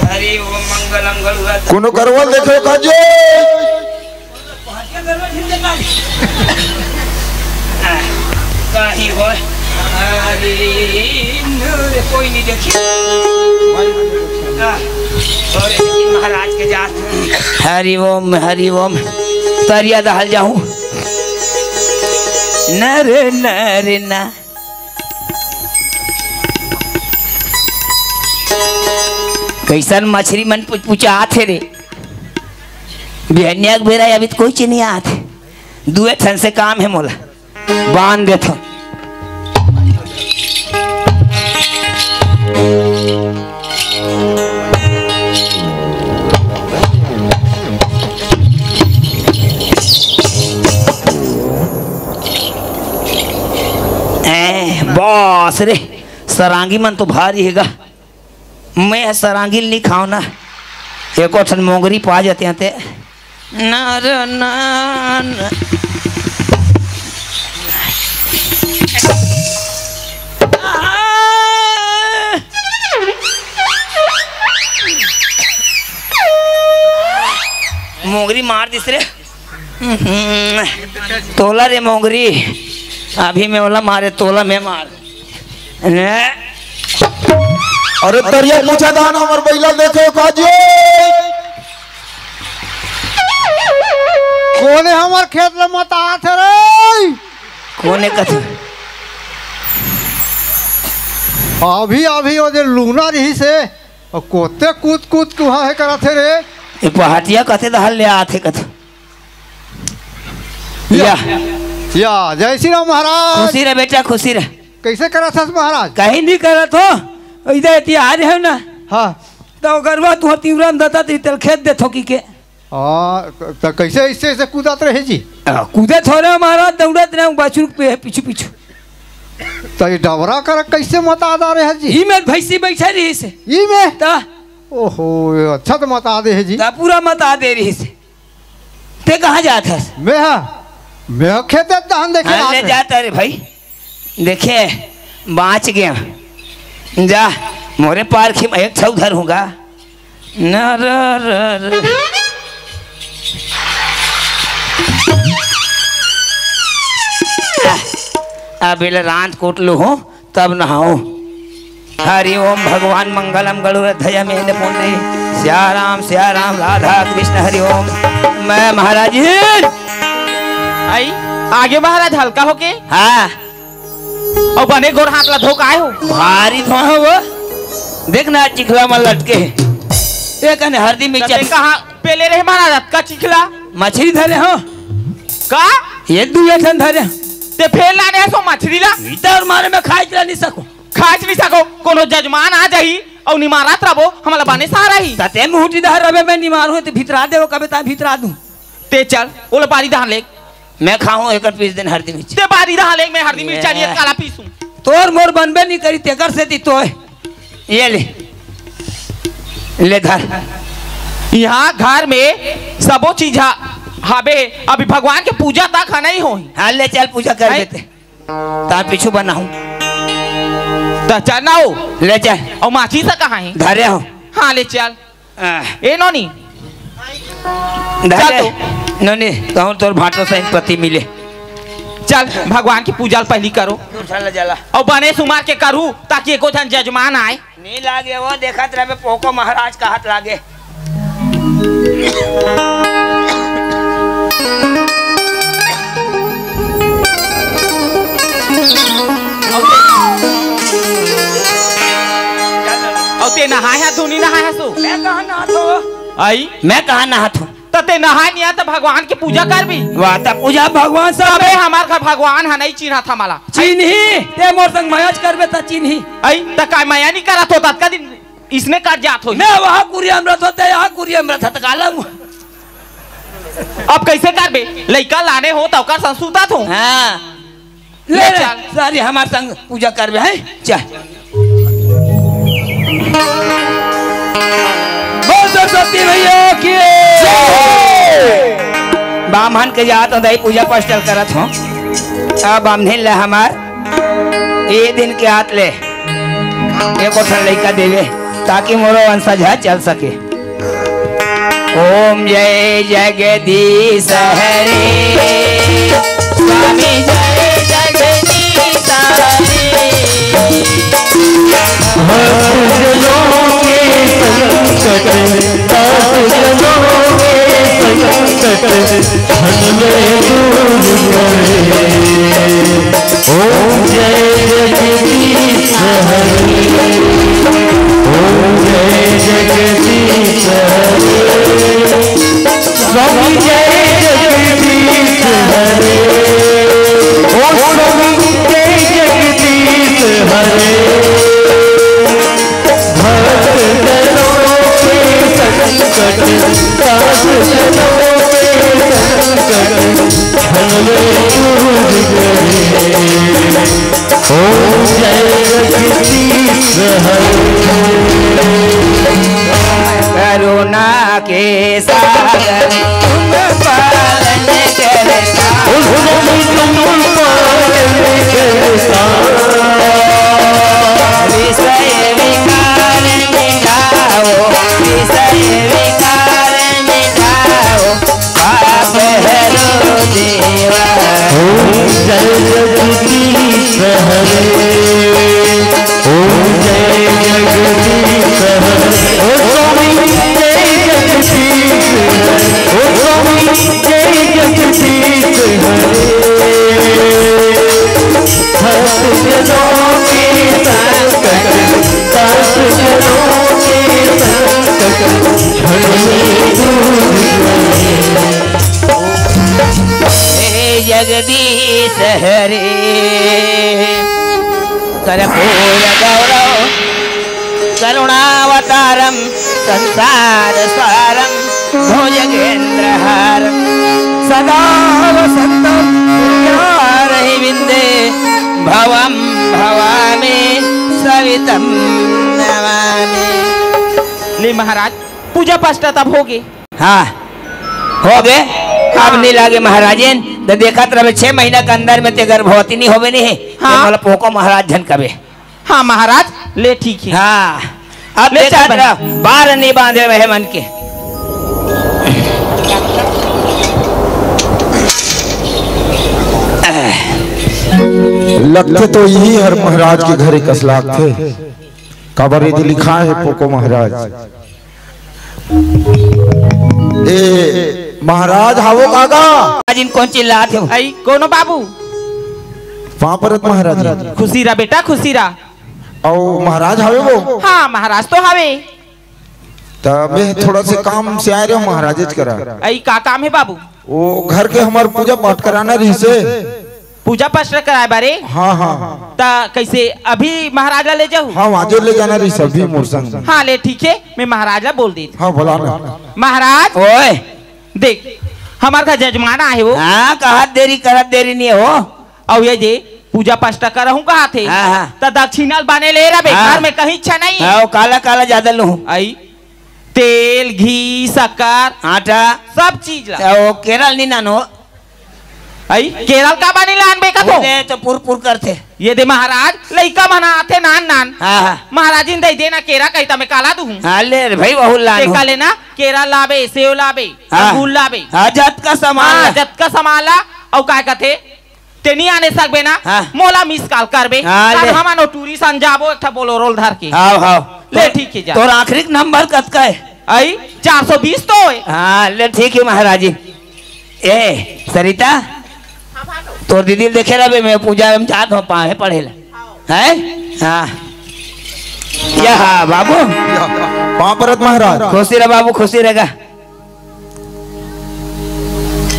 हरि ओम मंगलम गरुड़। कोनो गरुड़ देखे का जय? कहीं हो। अरे, कोई नहीं देखी। हाँ, और महाराज के जात। हरि ओम, हरि ओम। तरिया दहल जाहूँ। न रे, न रे, न। कैसन मछरी मन पुचपुचात हे रे। बिहनिया के बेरा अभी तो कोई चीज नहीं आत हे। दुए ठन से काम हे मोला। बांध देथो। ए, बस रे, सरांगी मन तो भारी हे गा। मैं ह सरांगी ल नहीं खाओ ना, एको ठन मोंगरी पा जाते आते। ना रे, ना, ना। मोंगरी मार दिस रे। तोला रे मोंगरी, अभी मैं ओला मारे, तोला मैं मार। ने? अरे तरिया पूछा दान हमर बैला देखे का जी। कोने हमर खेत ल मतात हे रे? कोने कथे? अभी, अभी ओ दे लूना रहिस हे, अउ कोते कूद कूद के उहाँ हे करत हे रे। ये पहाटिया कथे दहल ले आथे कथे। या। या, जय श्री राम महाराज। खुशी रह बेटा, खुशी रह। कैसे करत हस महाराज? कहीं नहीं करत हो, इधर एती आ रहे हो ना। हाँ। तो गरवा तुहर तिवरा में दता ती तेल खेत देथो कि के। हाँ, त कैसे ऐसे ऐसे कूदत रहे जी? आ, कूदे थोड़े महाराज, दौड़त रहे बछरू के पीछू पीछू। तो ये डबरा कर कैसे मता दा रहे जी? ई में भैंसी बैठे रहिस। ई में? ता? ओहो, ये अच्छा तो मता दे है जी। ता पूरा मता दे रहिस। ते कहाँ जात हस? मैं हा, मैं हा खेते धान देखे हाँ, आत ले रहे। जाता रे भाई, देखे, बाँच गया। जा, मोरे पारखी में एक ठउ धरहूँ गा। न र, र, र। अब एला रांध कूट लूहूँ, तब नहाहूँ। हरि ओम भगवान मंगलम गरुड़ ध्वज मेन पुंडरी। सिया राम, सिया राम, राधा कृष्ण हरि ओम। मैं महाराज जी। आई, आगे महाराज हल्का होके। हाँ। अउ बने गोड़ हाथ ला धो के आए हो? भारी धोए हो वो। देख ना, चिखला में लटके हे। ए कने हरदी मिर्चा। ते कहाँ पेले रहे महाराज, अतका चिखला? मछरी धरे हो। का? एक दू एक ठन धरे। ते फेर लाने हस ओ मछरी ला? इधर मारे में खाए चला नहीं सको। खाए नहीं सको। कोनो जजमान आ जाही अउ निमारत रबो, हमला बने सहारा ही। तते मुहूटी डहर रबे, मैं निमारू हे, ते भितरा देवो कबे, ता भितरा दूँ। ते चल, ओला बारी डहर ले। मैं खाहूँ एकर पीस देन हरदी मिर्चा। ते बारी डहर ले, मैं हरदी मिर्चा नहीं, ये काला पीसूँ। तोर मोर बनबे नहीं करी, तेकर सेती तोय। ये ले, ले धर। यहाँ घर में सबो चीज हा, हाबे, अभी भगवान के पूजा तक हा नहीं होही। हाँ, ले चल, पूजा कर देते। ता पीछू बनाहूँ। त चल ना हो। ले चल। अउ माचिस कहाँ हे? धरे हो। हाँ, ले चल। आह। ए नोनी। धर चल ले। तो। नोनी, कहूँ तोर भांटो सही पति मिले। चल, भगवान की पूजा ल पहली करो। उठा ले जला। अउ बने सुमार के करू, ताकि एको झन जजमान आए। नी लागे वो, देखत रहबे पोको महाराज का हाथ लागे। अउ ते नहाए हा, तू नी नहाए हा सो? मैं कहाँ नहात हूँ? आई? मैं कहाँ नहात हूँ? त ते नहाए नहीं आ, त भगवान की पूजा करबी? वाह, त पूजा भगवान सब तबे में। हमार घर भगवान ह नहीं चिन्हत हमला। चिन्ही, ते मोर संग मयाच करबे त चिन्ही। आई, त का मया नहीं करत हो, ततका दिन इसने कर जात हो। मैं वहाँ कुरिया में रहत हो, ते यहाँ कुरिया में रहत हो, त काला मुँह। अब कैसे करबे? लइका लाने हो, त ओकर संग सुतात हो। हाँ। ले ले, चल। सारी हमार संग पूजा करबे, हैं? चल। बोल सरस्वती मैया की। जय। बाम्हन के जात हो, दाई पूजा पाठ चल करत हो। अब बाम्हन ले हमार ए दिन के आत ले एको ठन लइका देवे, ताकि मोरो वंशज ह चल सके। ओम जय जगदीश हरे, स्वामी जय जगदीश हरे। भक्त जनों के संकट, भक्त जनों के संकट, क्षण में दूर करे। ओम जय जगदीश हरे, ओम जय जगदीश हरे, स्वामी जय जगदीश हरे, ओ स्वामी जय जगदीश हरे। भक्त जनों के संकट, दास जनों के संकट, क्षण में दूर करे। ओम जय जगदीश हरे। करुणा के सागर तुम पालन करता। ओ स्वामी तुम पालन करता। विषय विकार मिटाओ, विषय विकार मिटाओ, पाप हरो देवा। ओम जय जगदीश हरे, ओम जय जगदीश हरे, ओ स्वामी जय जगदीश हरे, ओ स्वामी जय जगदीश हरे। भक्त जनों के संकट, भक्त जनों के संकट, क्षण में दूर करे। हे जगदीश हरे, कर्पूर गौरम करुणावतारम संसार सारम भुजगेंद्रहारम सदा वसंतम हृदयारविंदे भवम भवामी सवितम नमामी। ले महाराज, पूजा पाठ तब होगे। हाँ, होगे। अब हाँ। नहीं लागे महाराजेन, त देखत रहबे छह महीना के अंदर में ते गर्भवती नहीं होबे नहीं है। हाँ। ते मोला पोको महाराज झन कबे। हाँ महाराज, ले ठीक हे। हाँ, अब ले चल देखत बन। रह, बार नहीं बांधे रहे मन के। लगथे तो इही हर महाराज के घरे कस लागथे। काबर एदे लिखाय हे पोको महाराज। ए महाराज, हावो काका? आज इन कौन चिल्लात हे? अई कोनो बाबू। पाँव परत महाराज। खुशी रह बेटा, खुशी रह। अउ महाराज हावे वो? हाँ महाराज तो हावे। त मैं थोड़ा से काम से आय रहेंव महाराजेच करा। अई का काम हे बाबू? वो घर के हमर पूजा पाठ कराना रहिसे। पूजा पाठ कराय बारे? हाँ, हाँ। त कइसे अभी महाराज ला ले जाहू? हाँ, आजे ले जाना रहिसे अभी मोर संग। हाँ, ले ठीक हे, मैं महाराज ला बोल देत। हाँ, बोला ना। महाराज, ओए। देख, हमर घर जजमान आहे वो। हाँ, कहत देरी करत देरी नहीं हो। अउ ये जे पूजा पाठ करहूँ कहत हे। हाँ, हाँ। त दक्षिणा ल बने ले रबे, हाँ। घर में कहीं इच्छा नहीं। हाँ, वो काला काला ज्यादा लूँ। अई तेल, घी, शक्कर, आटा। सब चीज ला। ओ, केरा ल नी लानो। अई, केरा ल काबर नी लानबे का तो? ले तो पुर पुर करथे। ये दे महाराज, लइका मन आथे नान नान। हाँ, हाँ। महाराजिन दे देना केरा कही त मैं काला दूँ। हाँ, ले रे भाई, वहू लान ते हो। का लेना, केरा लाबे, सेव लाबे, हाँ। अंगूर लाबे। हाँ, जतका सामान हाँ, ला। जतका सामान ला, अउ काय कथे, ते नी आने सकबे ना, हाँ। मोला miss call करबे। हाँ, ले। हमन ओ टूरी सन जाबो, एक ठा बोलोरो ल धर के। हाव, हाव। ले, तो, ठीक हे, जा। तोर आखिरी नंबर कतका हे? अई, चार सौ बीस तो हे। हाँ, ले, ठीक हे, महाराज जी। ए, सरिता, तोर दीदी ल देखे रहिबे, मैं पूजा में जात हँव, पाँव पड़े ला। हैं? हाँ। या बाबू। पाँव परत महाराज। खुशी रह बाबू, खुशी रह गा।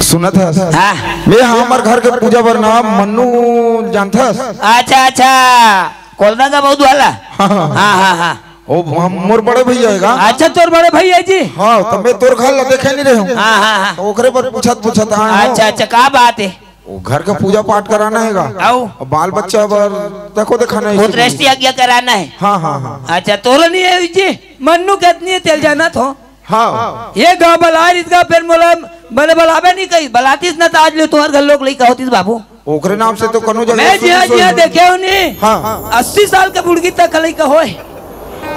सुनत हस? हाँ। मैं हाँ, हमर घर के पूजा बर ना मन्नू जानथस? अच्छा, अच्छा। कोलदा का बहुत वाला? हाँ, हाँ। हाँ, हाँ, हाँ। ओ, हम, मोर बड़े भैया हे गा। अच्छा, तोर बड़े भैया जी? हाँ, त मैं तोर घर ला देखे नहीं रहेंव। हाँ, हाँ, हाँ। त ओकरे बर पूछत, पूछत आय हँव। अच्छा, अच्छा, का बात हे? वो घर का पूजा पाठ कराना हे गा। अउ? अउ बाल बच्चा बर देखो देखाना हे। पुत्र आज्ञा कराना हे। हाँ, हाँ, हाँ। अच्छा, तोरो नहीं हे जी? मन्नू कतनी हे तेला जानत हो? हाँ। ये गाँव बलाय रिहिस गा, फेर मोला बने बलाबे नहीं कही, बलातिस ना त आज ले तुँहर घर लोग लइका होतिस बाबू। ओकरे नाम से तो कनो जगह मैं सुनी जिहाँ, सोई जिहाँ नहीं। देखे हँव नी, हाँ। अस्सी साल के बुड़गी तक लइका होय।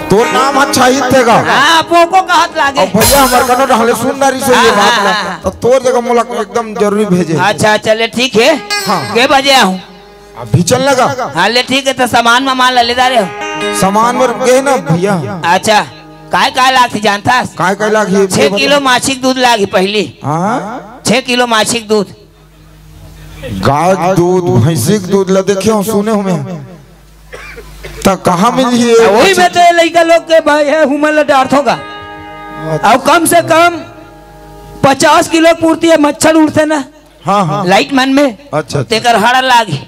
तोर नाम अच्छा ही थे गा। हाँ, पोको कहत लागे। अब भैया हमर कनो ढाले सुन ना रहिस ये हाँ, बात हाँ, ला। हाँ। त तोर जगह मोला एकदम जरूरी भेजे। अच्छा, चले ठीक हे। हाँ। के बजे आहूँ? अभी चल लगा। हाँ, ले ठीक हे, त सामान वामान ला ले जा रहे हो। सामान बर गे ना भैया। अच्छा, काय काय लागथे जानथस? काय काय लागही? छह किलो मासिक दूध लागही पहिली। हाँ? छह किलो मासिक दूध। गाय के दूध, भैंसी के दूध ला देखे हँव, सुने हँव मैं। त कहाँ मिलही ये? वही में तो ये लइका लोग के भाई हे, हुमन ला डारथों गा। अच्छा। अउ कम से कम पचास किलो पूर्ति हे, मच्छर उड़थे ना। हाँ, हाँ। लाइट मन में। अच्छा, अच्छा। तेकर हड़ा लागही।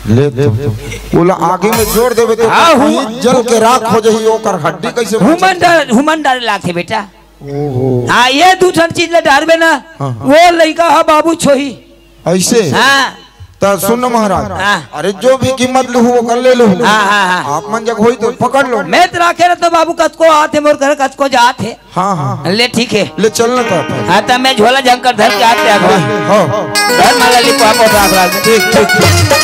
ले तो। ओला आगी में जोर देबे तो हाँ, कहीं हुम- जल के राख हो जाही, ओकर हड्डी कैसे बचे? हुमन डार, हुमन डारे लागथे बेटा। ओहो। हाँ, ये दू ठन चीज ला डारबे ना, हाँ, हाँ। वो लइका ह बाबू छोही। ऐसे? हाँ। त सुन महाराज, हाँ। अरे जो भी कीमत लूहू, ओकर ले लूहू। हाँ, हाँ, हाँ। आप मन जग होई तो पकड़ लो। मैं त राखे रहत हँव बाबू, कतको आथे मोर घर, कतको जाथे। हाँ, हाँ। ले ठीक हे। ले चल ना त। हाँ, त मैं झोला झंकर धर के आत हँव। हाँ। धर माला लिपवा पोता अपराध। ठीक, ठीक, ठीक।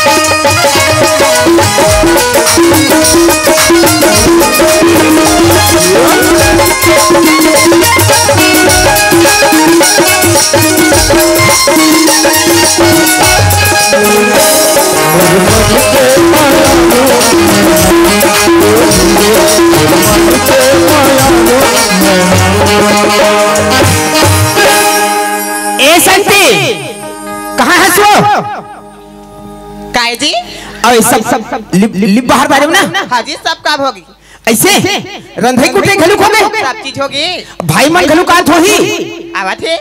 ए शक्ति, कहाँ हस वो? काय जी? अउ सब, सब लिप, लिप बाहर बारे ना? हाँ जी, सब काम होगे। ऐसे? रंधई कुटई घलुक होगे? सब चीज होगे। भाई मन घलुक आत होही? आवत हे।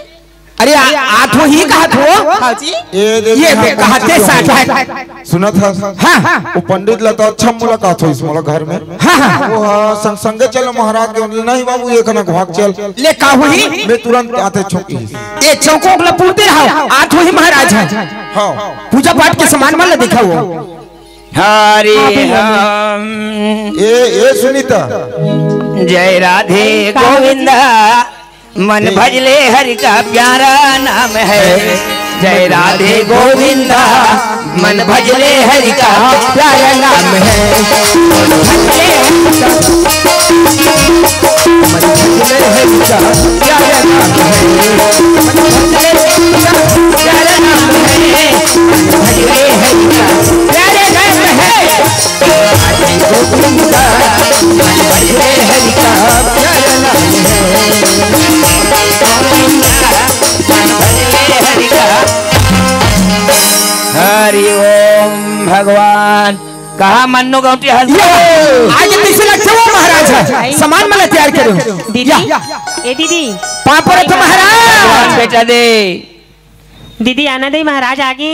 अरे, आ, आत होही कहत हो? हाँ जी। ये देख, ये यहाँ देख, कहते साथ है। सुनत हस? हाँ। वो पंडित ला तो अच्छा मुलाकात होइस मोला घर में। हाँ, हाँ। वो, हाँ, संग, संगे चलो महाराज के, नहीं बाबू, ये कना घुमाक चल। ले का होही? मैं तुरंत आते चौकी। ये चौको ला पूरते रहो, आत होही महाराज है। हाँ। पूजा पाठ के सामान मन ला देखा हो। हरि हम। ए, ए सुनीता। जय राधे गोविंदा, मन ए। भजले हरि का प्यारा नाम है। जय राधे गोविंदा, मन भजले हरि का प्यारा नाम है। मन भजले हरि का, मन भजले हरि का प्यारा नाम है। मन भजले हरि का प्यारा नाम है। मन भजले हरि का प्यारा नाम है। राधे गोविंदा, मन भजले हरि का प्यारा नाम है। हरि ओम भगवान। कहा मन्नू गौंटी हंस। आज कैसे लगते हो महाराज? सामान मला तैयार करो। दीदी, या। ए दीदी। पाँव पड़त हो महाराज। भगवान बेटा दे। दीदी आना दे महाराज आगे।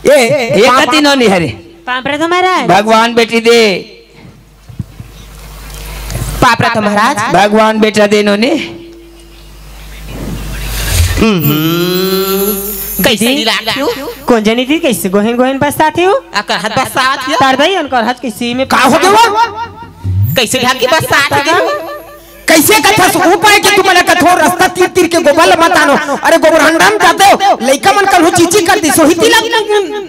ए, ए पाँव कति नोनी हरे। पाँव पड़त हो महाराज। भगवान बेटी दे। पाँव पड़त हो महाराज। भगवान बेटा दे नोनी। हम्म। कैसे दीदी? कोन जनी दीदी कैसे गोहेन गोहेन बस्सात हो? आ, करहत बस्सात हो? तरदई अन करहत किसी में का हो गे वो? कैसे ढाकी बस्सात हो? कैसे कथस? ऊपर के तुमन कथो रस्ता तीर तीर के गोबर ल मत आनो। अरे गोबर हंडाम जाते हो, लइका मन कन्हू चीची कर दी, सोही तिला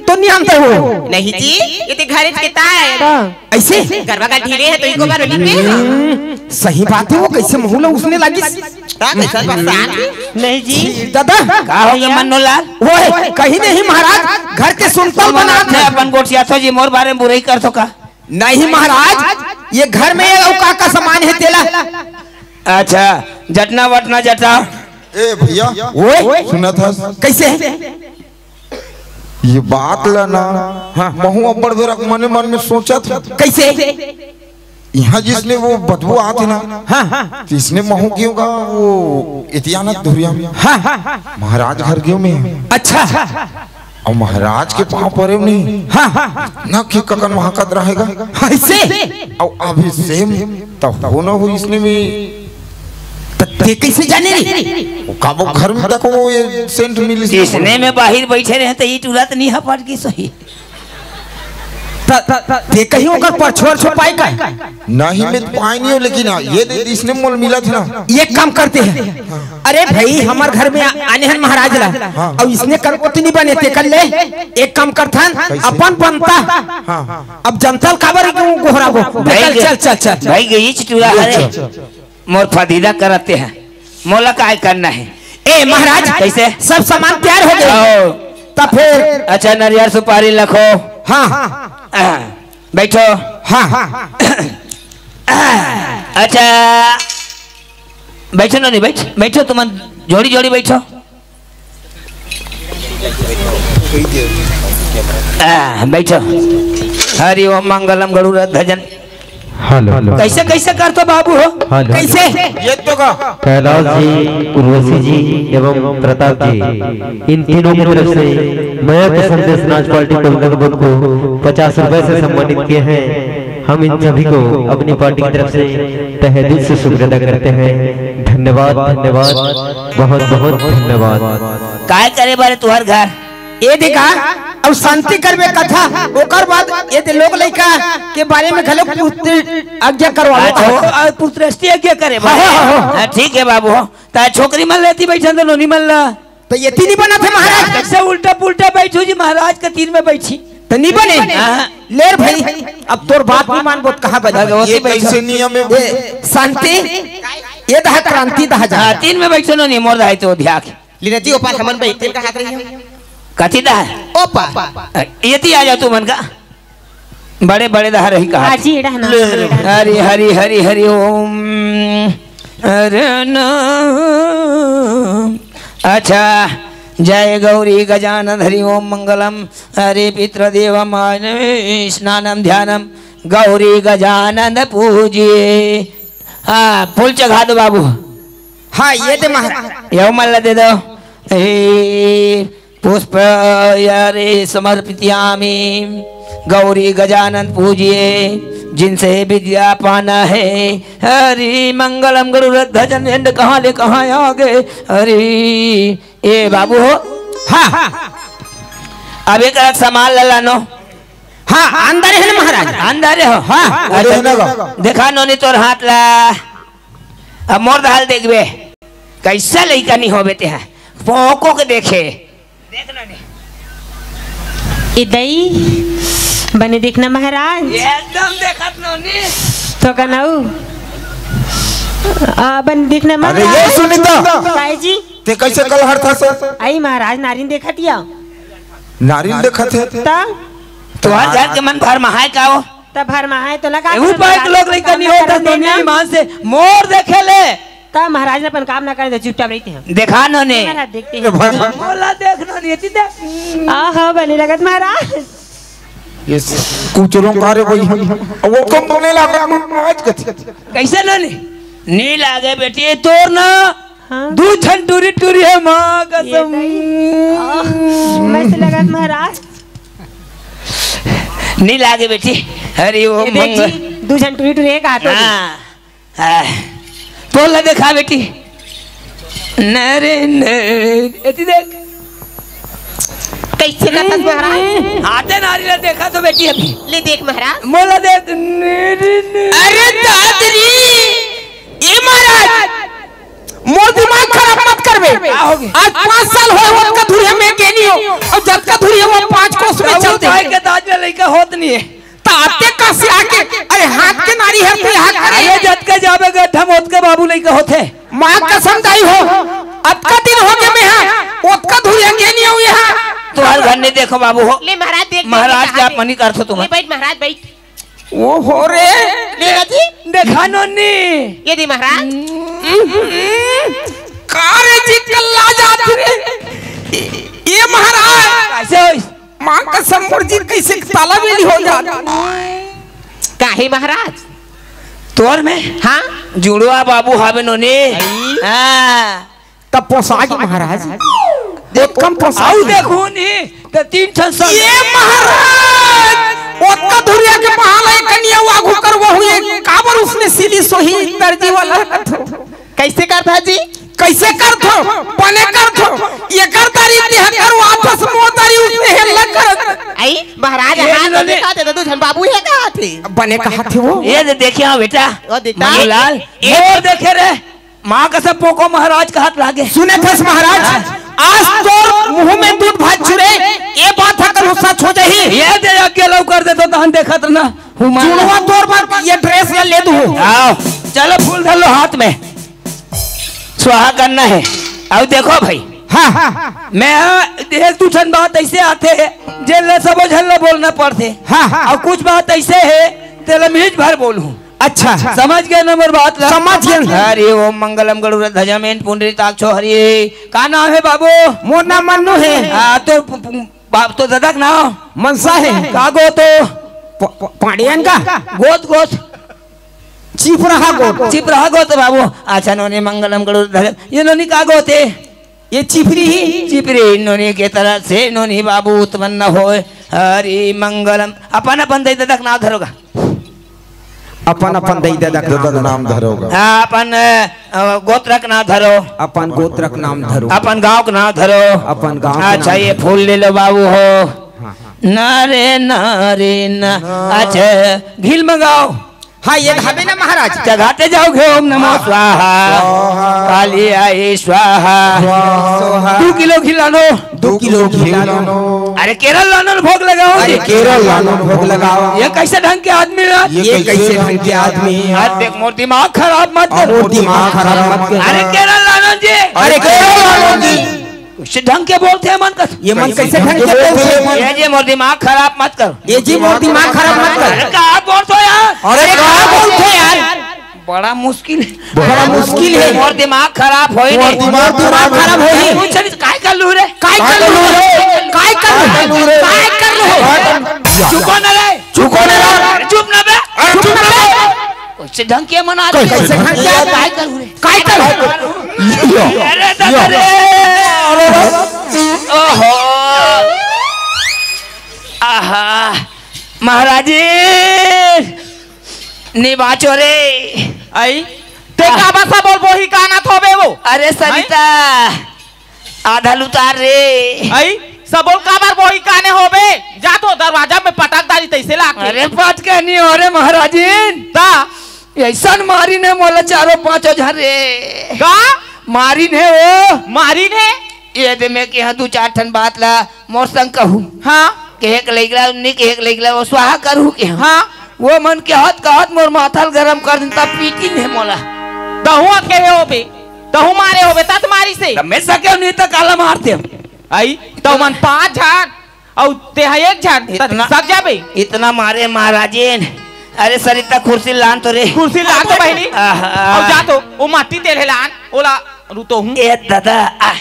तो नहीं आनते हो। नहीं जी, ये तो घर के ताय। हाँ। ऐसे? गरवा का ढीले है तो ही गोबर लिपे। हम्म, सही बात है, वो कैसे महू ला उसने लागिस। ता कैसन बस्सात है? नहीं जी। दादा। का हो गे मन्नू लाल? वो है, कहीं नहीं महाराज, घर के सुनता बनात है। अपन गोठियाथो जी, मोर बारे में बुराई करथो का? नहीं महाराज, ये घर में अउ का का सामान है तेला? अच्छा, जटना वटना जटा। ए भैया, ओए। सुनत हस? कैसे? ये बात ला ना, हाँ। महू अब्बड़ बेरा मने मन में सोचत हूँ। कैसे? यहाँ जिसने वो बदबू आत है ना, हाँ, हाँ। तो इसने महू क्यों का वो इतियानत धुरिया में। हाँ, हाँ, हाँ। महाराज घर क्यों में। अच्छा। अउ महाराज के पाँव परे नहीं। हाँ, हाँ, हाँ। ना कि ककन वहाँ कत रहेगा। ऐसे? अउ अभी सेम तो हो ना हो इसने में। त ते कैसे जाने रे? वो का वो घर में देखो वो ये सेंट मिली। इसने में बाहिर बैठे रहे तो ईट उड़ा तो नहीं हपट की सही। त, त, त, ते कहीं ओकर परछोर छुपाई का? नहीं, मैं तो पाए नहीं हो, लेकिन हाँ, ये दे, इसने मोल मिला था ना। एक काम करते हैं। अरे भाई, हमार घर में आ-, आने हन महाराज ला। हाँ। अब इसने कर को तो नहीं बने, ते कर ले। एक काम करथन, कैसे? अपन बनता। हाँ। अब जनता ल काबर क्यों गोहराबो? भाई चल, गे-, चल, चल, चल। भाई गई चिटुरा हरे। अच्छा। मोर फदीदा करते हैं, मोला काय करना है? ए महाराज, कैसे? सब सामान तैयार हो गए। आओ। तब फिर अच्छा, नरियर सुपारी लखो। हाँ। आ, बैठो। हाँ। अच्छा, बैठो ना, नहीं बैठ, बैठो, तुम जोड़ी जोड़ी बैठो। आ, बैठो। हरि ओम मंगलम गरुड़ ध्वजन। हेलो। कैसे, कैसे करतो बाबू हो? हेलो। कैसे? ये तो का? कैलाश जी, उर्वशी जी एवं प्रताप जी, इन तीनों की तरफ से मयंक संदेश नाच पार्टी कोलकाता को पचास रुपए से सम्मानित किए हैं। हम इन सभी को अपनी पार्टी की तरफ से तहे दिल से शुक्रिया अदा करते हैं। धन्यवाद, धन्यवाद, बहुत बहुत धन्यवाद। काय करे बारे तुहर घर? ए देखा, अब शांति करबे कथा, ओकर बाद ए दे लोग लइका के बारे में घलो पुत्र आज्ञा करवाबो। अच्छा, कहो। और पुत्रस्ती आज्ञा करे हाँ, बारे। हाँ, हाँ, हाँ। हाँ, ठीक है बाबू, हाँ। ता छोकरी मन लेती बैठन तो नोनी मन ला। तो ये तीन ही बना थे महाराज। कैसे उल्टा पुल्टा बैठो जी, महाराज के तीन में बैठी। तो नहीं बने। हाँ। ले रे भाई, अब तोर बात नहीं मानबो तो कहाँ बने? भगवती ये बैठो। कैसे नियम है? ए, शांति, ये दहा क्रांति दहा जा। हाँ, तीन में बैठो नोनी, मोर दहाई तो ध्याक। लीना जी, ओपार हमन बैठे का हाथ रही है। कथी दा है? ओपार। अ, एती आ जाओ तुमन का। बड़े, बड़े दा रही का हाथ। आजी, एड़ा ना, ले, ले। एड़ा ना। हरि, हरि, हरि, हरि ओम। हरि नाम। अच्छा, जय गौरी गजानन हरि ओम मंगलम। हरि पितृदेव मानवे स्नानम ध्यानम गौरी गजानन पूजिए। हाँ, फूल चघा दो बाबू। हाँ, ये दे महाराज। यव मन ला दे दो। ए, पुष्प यारे समर्पितयामि। गौरी गजानन पूजिए, जिनसे विद्या पाना है। हरि मंगलम गरुड़ ध्वजन। एंड कहाँ ले कहाँ आ गए? हरि, ए बाबू हो। हाँ। अब एक सामान ला लानो। हाँ, अंदर है ना महाराज? अंदर हो। हाँ। अच्छा, देखा नोनी तोर हाथ ला। अब मोर दहाल देखबे, कैसा लइका नहीं होबे ते है, पोको के देखे। ए दई, बने देखना महाराज। एकदम देखत नोनी। तो कनऊ। आ, बने देखना अरे महाराज। ये सुनीता। काय जी? ते कैसे कलहर था सर? आई महाराज नारिन देखत या। नारिन देखत हे। ता? तुहार घर के मन भर महाय का हो? तब भर महाय तो लगा एहू के पाइक महाराज लोग अपन लइका काम नहीं ना होता करन तो देना। नहीं ईमान से मोर देखे ले। तब महाराज ने अपन काम ना करे तो चुपचाप रहिते हैं। देखा नोनी। महाराज देखते ये हैं। भर मोला देख नोनी, एती देख। आहा, बने लगत महाराज। ये कुचरों का रे भाई। वो कम बोले ला महाराज कथी। कैसे नोनी? नी लागे बेटी, तोर ना हाँ। दू झन टूरी टूरी हे माँ ये कसम। दई। आह, मस्त लगत महाराज। नी लागे बेटी। अरे वो ये देख मंग- जी, दू झन टूरी टूरी हे कहा तो। हाँ। हाँ। तोर ला देखा बेटी। नरे नरे, एती देख। कैसे कथस महाराज? आते नारी ला देखा तो बेटी अभी। ले देख महाराज। मोला देख। नरे नरे। अरे दादरी, ए महाराज, मोर दिमाग खराब मत करबे। का हो गे? आज पाँच साल होय, ओतका धुरिया में गे नी हो, अउ जतका धुरिया वो पाँच कोस में बाबू चलते। भाई के दाज ले लइका होत नहीं है। त आते कस आके, अरे हाथ के नारी हे, तू यहाँ करे। अरे जतका जाबे गड्ढा में ओतका बाबू लइका होथे। माँ कसम दाई हो, अतका दिन हो गे मैं हा, ओतका धुरिया गे नी हो यहाँ। तुहार घर नहीं देखो बाबू हो। ले महाराज देख, देख, महाराज देख, के आप देख। मनी करथो तुम। ले बैठ महाराज बैठ। ओ हो रे। ले जी। देखा नोनी। ये दे महाराज। का रे जी कल्ला जात रे। ये महाराज। कैसे होइस? माँ कसम मोर जी कैसे ताला बेली हो जात। काहे महाराज? तोर में? हाँ? जुड़वा बाबू हावे नोनी। आई। हाँ। तब पोसा के महाराज। बहुत कम पोसा आऊ के। देखू नी, त तीन ठन संग। ये महाराज, ओतका धुरिया के पहाल है कनिया आगू कर वो हुए, काबर उसने सीधी सोही दर्जी वाला। कैसे करथा जी? कैसे करथो? बने करथो। ये कर तारी ते हर कर वापस मो तारी उसने हेल्ला कर। आई महाराज, ये हाथ ले ले। देखा दे, दू झन बाबू हे कहा थे। बने कहा थे वो। ये दे देखिए हाँ बेटा। वो देखा। मनीलाल, ये ये देखे रे। माँ कसम पोको महाराज कहत लागे। सुने थस महाराज, आज तोर मुंह में दूध भात चुरे, ये बात ह कहूँ सच हो जाही। ये दे अकेला कर दे तो तहन देखत ना। हुमा। जुड़वा तोर बर ये ड्रेस ला ले दू। आओ, चलो फूल धर लो हाथ में। स्वाहा करना है। आओ देखो भाई। हाँ, हाँ, हाँ। मैं एक दू ठन बात ऐसे आथे, जे ला सबो झन ला बोलना पड़थे। हाँ, हाँ। अउ कुछ बात ऐसे हे, तेला मीज भर बोलहूँ। अच्छा। समझ गे ना मोर बात ला? समझ गेन। हरि ओम मंगलम गरुड़ ध्वजा में पुंडरीकाक्षो हरि। का नाम हे बाबू? मोर नाम मन्नू हे। हाँ, तो प-, प-, बाप तो ददा के नाम? मनसा हे। का गोत? प-, प-, पांडियन का? गोत, गोत। चिपराहा गोत। चिपराहा गोत बाबू। अच्छा, नोनी मंगलम गरुड़ ध्वजा। ये नोनी का गोत हे? ये चिपरी ही। चिपरी नोनी के तरह से नोनी बाबू उत्पन्न होय। हरि मंगलम। अपन, अपन दई ददा के नाम धरो गा। अपन, अपन दई ददा के ददा के नाम धरो। नाम धरो गा। हाँ, अपन, अ, गोत्र के नाम धरो। अपन गोत्र के नाम धरो। अपन गांव के नाम धरो। अपन गांव के अच्छा, नाम ये धरो। फूल ले लो बाबू हो। हाँ, हाँ। नरे नरे न। हाँ। अच्छा, घील मंगाओ। हाँ, ये घाबे ना महाराज। चघाते जाओ घे ओम नमो स्वाहा। स्वाहा। काली आई स्वाहा। स्वाहा। दू किलो घी लानो। दू किलो घी लानो। अरे केरल लानो न भोग लगाओ। अरे केरल लानो न भोग लगाओ। ये कैसे ढंग के आदमी है? ये ये कैसे कैसे ढंग के आदमी है? अरे देख मोर दिमाग खराब मत कर। मोर दिमाग खराब मत कर। अरे केरल लानो जी। अरे केरल लानो जी। से ढंग के बोलथे मन कस। ये मन कैसे ढंग के बोलथे? ये जी मोर दिमाग खराब मत कर। ये जी मोर दिमाग खराब मत कर। अरे का बोलथो यार? अरे का बोलथो यार? बड़ा मुश्किल हे। बड़ा मुश्किल हे। मोर दिमाग खराब होही। मोर दिमाग खराब होही। पूछ नहीं, काय कर लू रे? काय कर लू रे? काय कर लू? काय कर लू? चुको न रे। चुको न रे। अरे चुप ना बे। अरे चुप ना बे। कैसे ढंग के मन आदमी? कैसे ढंग के आदमी? काय करूँ रे? काय करूँ? अरे दादा रे। ओहो। आहा। महाराजी। नी बाचो रे। आई। ते का बसा बोल बोही काना थोबे वो? अरे सरिता। आधा लुतार रे। आई, सबोल काबर बोही काने होबे? जा तो दरवाजा में पटक डारी तैसे लाके। अरे पटके नहीं हो रे महाराजिन। ता? ऐसन मारिन हे मोला चारों पांचों झन रे। का? मारिन हे वो। मारिन हे? ये दे मैं के हाँ दू चार ठन बात ला मोर संग कहू। हाँ। कहे के लइक ला, नहीं कहे के लइक ला, वो स्वाहा करहू के हाँ। हाँ। वो मन के हत कहत मोर माथा ल गरम कर दिन, तब पीटी ने मोला। तहूँ अकेले होबे, तहूँ मारे होबे, तत मारी से। तब मैं सके नहीं तो काला मार दे। आई, तो मन पाँच झाड़, अउ तेहा एक झाड़, तत इतना, सब जाबे। इतना मारे महाराजिन। अरे सरिता, कुर्सी लान तो रे। कुर्सी लान तो बहिनी। आहा। अउ जा तो, वो माटी तेल हे लान, ओला रुतो हूँ। ए दादा, आ।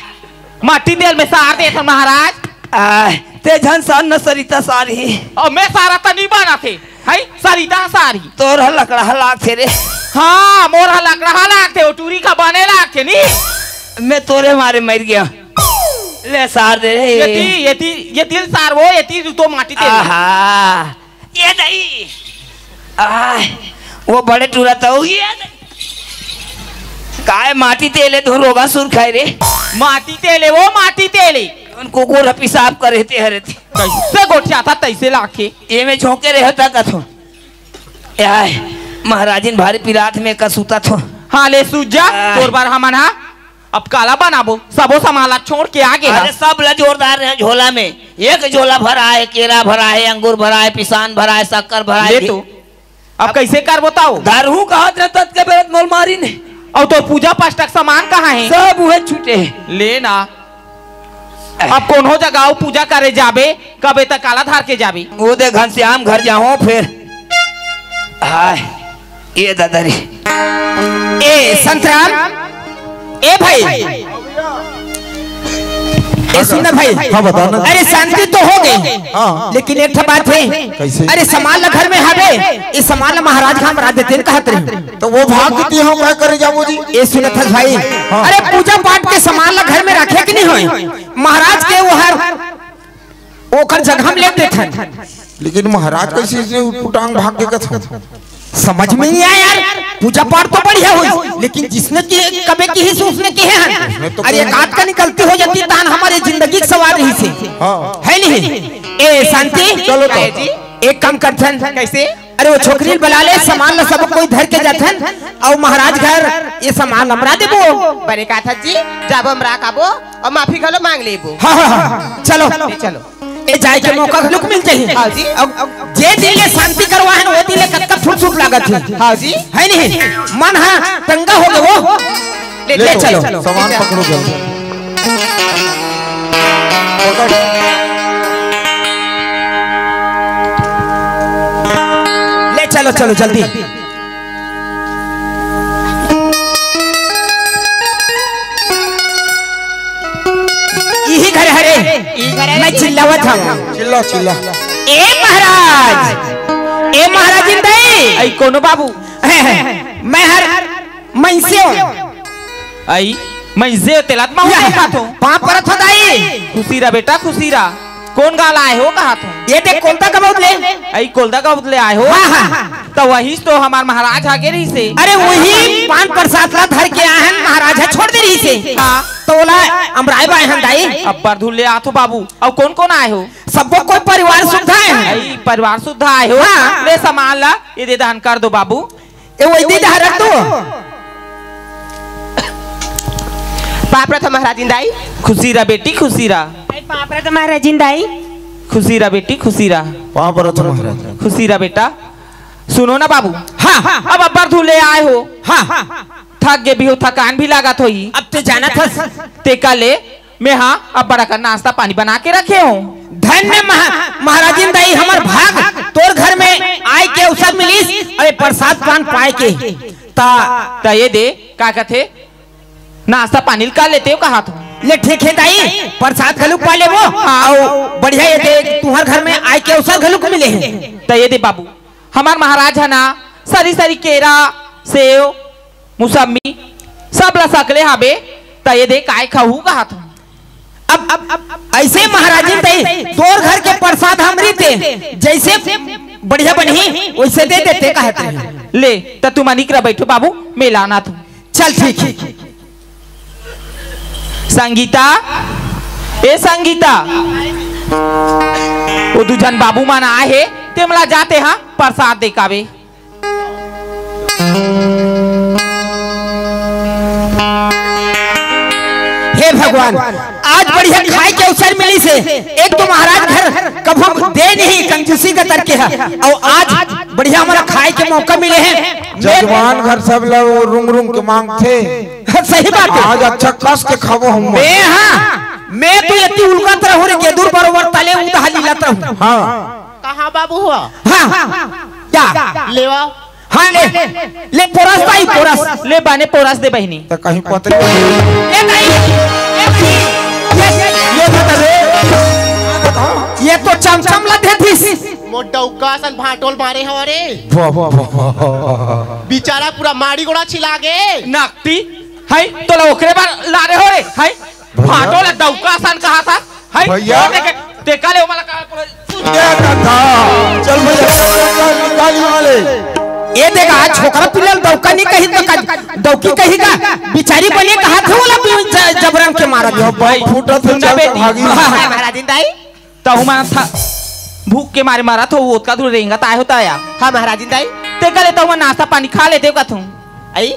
माटी तेल में सार देथन महाराज। आ, ते झन सार न सरिता सार ही। अउ मैं सारा त नहीं बना थे, है सरिता सार ही। तोर ह लकड़ा ह लाग थे रे। हाँ, मोर ह लकड़ा ह लाग थे, वो टूरी का बने लाग थे नी। मैं तोरे मारे मर गया। ले सार दे रे। ये ती, ये ती, ये तिल सार वो, ये ती तो माटी तेल। आहा, ये नहीं। आह, वो बड़े टूरा तो ये नहीं। काय माटी तेले धुन रोगा सुर खाए रे। माटी तेले, वो माटी तेले। उन कुकुर ह पेशाब करे ते हरे थे। कैसे गोठिया था तैसे लाखे। ये में झोंके रहे था कथो। यार, महाराजिन भारी पिरात में का सुता थो। हाँ, ले सूझ जा, आह। तोर बर हमन हा अब काला बनाबो, सबो सामान ला छोड़ के आगे हा। अरे, सब ला जोरदार हे झोला में। एक झोला भरा हे, केरा भरा हे, अंगूर भरा हे, पिसान भरा हे, शक्कर भरा हे। ले तो। अब कैसे कर बताओ? धरहूँ कहत रहे, तत के बेरत मोल मारी ने। अउ तोर पूजा पाठ के सामान कहाँ हे? सब उहे छूटे हे। ले ना। अब कोनो जगह अउ पूजा करे जाबे, कबे तक काला धार के जाबे। वो दे घनश्याम घर जाओ फिर। हाय, ये दादा रे। ए संतराम, ए भाई, ए सुन ना भाई। हाँ, बता ना। अरे शांति तो हो गई, हाँ। लेकिन एक ठो बात हे। कैसे? अरे सामान ला घर में हवे, ये सामान ला महाराज के हम रख देते हैं, कहत रहे। तो वो भाग के हम का करे जाबो जी? ए सुनत हस भाई, हाँ। अरे पूजा पाठ के सामान ला घर में रखे के नहीं होय, महाराज के वो हर ओकर जगह हम ले देथन। लेकिन महाराज कैसे इसने उटपुटांग भाग के कथन? समझ में नहीं आया यार, पूजा पाठ तो बढ़िया होइस, लेकिन जिसने की कबे किहिस उसने किहे हन। उसने तो अरे एक आध कनी गलती हो जाती तान हमारे जिंदगी के सवाल रहिसे। हाँ। है नहीं? ए शांति, चलो तो। जी। एक काम करथन। कैसे? अरे वो छोकरी ल बला ले, सामान ला सब कोई धर के जाथन, अउ महाराज घर ये सामान अमरा देबो। बने कहत हस जी, जाबो अमरा काबो, अउ माफी घलो मांग लेबो। हाँ, हाँ, हाँ, चलो। ले चलो। ए जाए के मौका घलोक मिल जाही। हाँ जी। अब जे दिन ले शांति करवा हे ना, वो दिन ले कतका फुट फुट लागत हे। हाँ जी। है नहीं? मन हा तंगा हो गए वो। ले, ले ले चलो। चलो। सामान पकड़ो जल्दी। पकड़। ले चलो, चलो जल्दी। इही घर हरे। इही घर हरे। मैं चिल्लावत हूँ। चिल्ला, चिल्ला। ए महाराज, ए महाराजिन दाई। आई कोनो बाबू? मैं हर मनसे हूँ। आई, मैं जे तेला त महूँ या, देखत हूँ। पाँव परत हो दाई। खुशी रह बेटा, खुशी रह। कोन गाँव ले आए हो, कहाँ थो? ये देख, कोलता गबौत ले। आई, कोलता गबौत ले आए हो? हाँ, हाँ। त वही तो हमार महाराज आगे रहिसे। अरे, वही पान प्रसाद ला धर के आए हन, महाराज ह छोड़ दे रहिसे। हाँ। त ओला अमराय बर आए हन दाई। अब्बड़ धुन ले आथो बाबू। अउ कोन कोन आए हो? सबो कोई परिवार सुद्धा आए हन। आई, परिवार सुद्धा आए हो? हाँ। ले सामान ला, ये दे दान कर दो बाबू। ए, वो दे दे, रख दो। पाँव परत हो महाराजिन दाई। खुशी रह बेटी, खुशी रह। अरे पाँव परत हो महाराजिन दाई। खुशी रह बेटी, खुशी रह। पाँव परत हो महाराज। खुशी रह बेटा। सुनो ना बाबू। हाँ। अब अब्बड़ धुन ले आए हो। हाँ। थक गे भी हो, थकान भी लागत होही। अब ते जानत हस। तेकर ले मैं हा अब्बड़ अकन नाश्ता पानी बना के रखे हूँ। धन्य महा-, महाराजिन दाई, हमर भाग तोर घर में आए के अवसर मिलिस, अरे प्रसाद पान पाए के। ता त ये दे, का कथे, नाश्ता पानी ल कर लेते हो कहा तो। ले ठीक हे दाई, प्रसाद घलुक पा लेबो, हाँ। अउ बढ़िया ये दे, तुहर घर में आए के अवसर घलुक मिले हे। त ये दे बाबू, हमर महाराज ह ना सरी सरी केरा, सेव, मुसम्मी सब ला सकले हाबे, त ये दे काय खाहू कहत हूँ। अब, अब, अब ऐसे महाराजिन तई तोर घर के प्रसाद हमरी ते जैसे बढ़िया बनही वैसे दे देते कहत हूँ। ले, त तुम अनिक रा बैठो बाबू, मैं लाना तू। चल ठीक हे। संगीता, ए संगीता, वो दू झन बाबू मन आए हे, ते मला जाते हा प्रसाद दे काबे। हे भगवान, आज बढ़िया खाए के अवसर मिलिस हे। एक तो महाराज घर कभू दे नहीं, कंजूसी के तरके हे, अउ आज बढ़िया हमला खाए के मौका मिले हे। जजमान घर सब ला वो रुंग रुंग के मांगथे। सही बात हे। आज अच्छा कस के खाबो हम। मैं, हाँ, मैं तो एती उलगत रहूं रे, गेदुर बरोबर तले उदहा लीलत रहूं। हाँ। कहाँ बाबू हो? हाँ, क्या? लेवा। हाँ, ले, ले, पोरस दाई, पोरस। ले बाने पोरस दे बहिनी। त कहीं पतरी। ले दाई, ले दाई, ये, ये बता दे। ये तो चमचम ला देतिस। मोर डौका असन भांटोल मारे हव रे। वाह, वाह, वाह, वाह। बेचारा पूरा माड़ी गोड़ा छिला गे। नकटी, है, तोला ओकरे बर लारे हो रे, है? भैया। भांटोल डौका असन कहा था, है? भैया। तेका ले ओमला का ये दादा, चल भैया, निकाल, निकाल ये वाले। ये देखा, छोकरा पिला ल डौका नहीं कही तो का, डौकी कही का, बिचारी बने कहा थे वाला भी ज-, जबरन के मारा था। भाई, फूटा तो सुन ना चल बेटी। भागी। हाँ, हाँ, महाराजिन दाई। तहु मन था, भूख के मारे मारा था, वो ओतका दूर रेंगत आए होता यार। हाँ, महाराजिन दाई। तेका ले तहु मन नाश्ता पानी खा लेते का तुम। आई,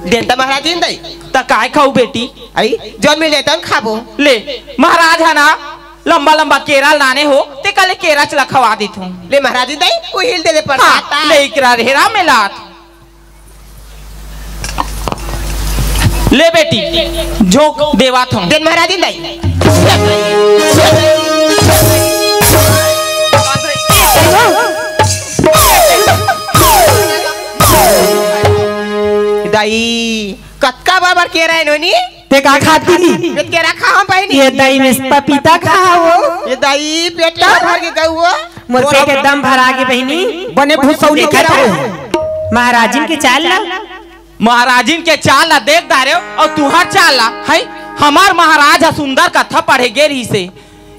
देता महाराजिन दाई। त काय खाऊ बेटी? आई, जौन मिल जाए तौन खाबो। ले, महाराज है ना, लंबा लंबा केरा लाने हो, तेका ले केरा चला खवा देत हूँ। ले महाराजिन दाई, वो हिल दे दे हाँ, परसाद। ले इकरा रेहरा में लात। ले बेटी, झोंक देवात हूँ। देन महाराजिन दाई। दाई, कतका बार केरा हे नोनी? ते का खाती नी? मैं केरा खा हम पाई नी। ये दाई में पपीता खा हो। ये दाई पेट का भर के गऊ हो। मोर पेट एकदम भरा गे बहिनी। बने भुसौली देखा खात था। हो। महाराजिन के चाल ला। महाराजिन के चाल ला देख डारे हो अउ तुहार चाल ला, है? हमार महाराज ह सुंदर कथा पढ़े गे रहिसे।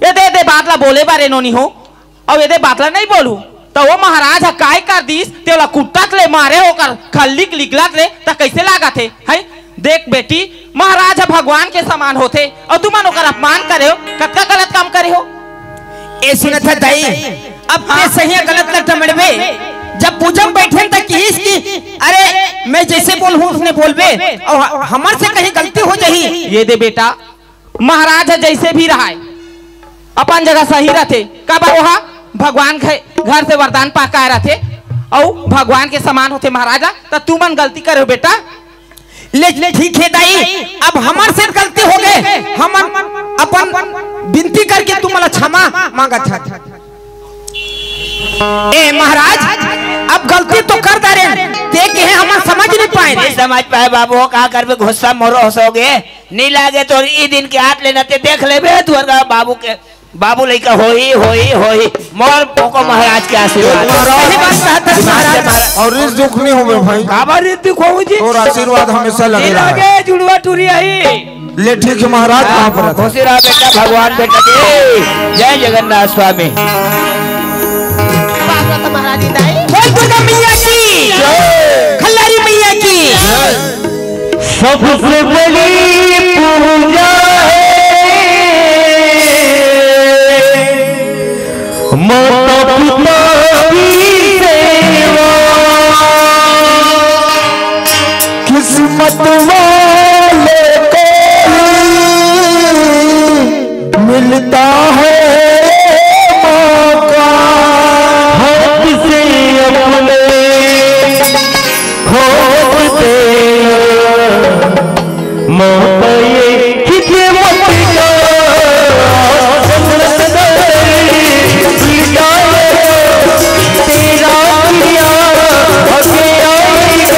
ये दे दे बात ला बोले बारे नोनी हो। अउ एदे बात ला नहीं बोलू, त वो महाराज ह काय कर दीस, ते ओला कुत्ता ले मारे, ओकर खल्ली के लिगलत ले, त कैसे लागत हे, हैं? देख बेटी, महाराज ह भगवान के समान होथे, अउ तुमन ओकर अपमान करे हो, कतका गलत काम करे हो। ए सुनत ह दाई, अब ते हाँ। सही गलत ल टमड़बे, जब पूजा में बैठे त किहिस कि, अरे, मैं जैसे बोलूं उसने बोलबे, अउ ह-, हमर से कहीं गलती हो जाही। ये दे बेटा, महाराज ह जैसे भी रहय, अपन जगह सही रथे। काबर ओहा भगवान घ-, घर से वरदान पा के आय रथे, अउ भगवान के समान होथे महाराज ह। त तुमन गलती करे हो बेटा। ले, ले, ठीक हे दाई, अब हमर से गलती हो गे, हमन अपन विनती करके तुमला क्षमा मांगत हन। ए महाराज, अब गलती तो कर डारेन, ते कहे हमन समझ नहीं पाए। नहीं समझ पाए बाबू, का करबे, गुस्सा मोरो हंसोगे। नी लागे तोर ई दिन के आट लेना ते देख लेबे, तुहर का बाबू के, बाबू लइका होही, होही, होही। मोर पोको महाराज के आशीर्वाद। महाराज। सही बात कहत हस महाराज। अउ रिस दुख नहीं होवे भाई। काबर रिस दुख होही जी? तोर आशीर्वाद हमेशा लगे नी रहे। लागे जुड़वा टूरी आही। ले ठीक हे महाराज, कहाँ पर रहता? खुशी रहा बेटा, भगवान बेटा की जय जगन्नाथ स्वामी। महाराज जी दाई। बोल दुर्गा मैया की। जय। खल्लारी मैया की। जय। सबसे बड़ी पूजा है माता पिता की सेवा। किस्मत वाले को ही मिलता है मौका। हाथ से अपने होत देना, मौका ये खिदमत का। तेरा किया हक आएगा।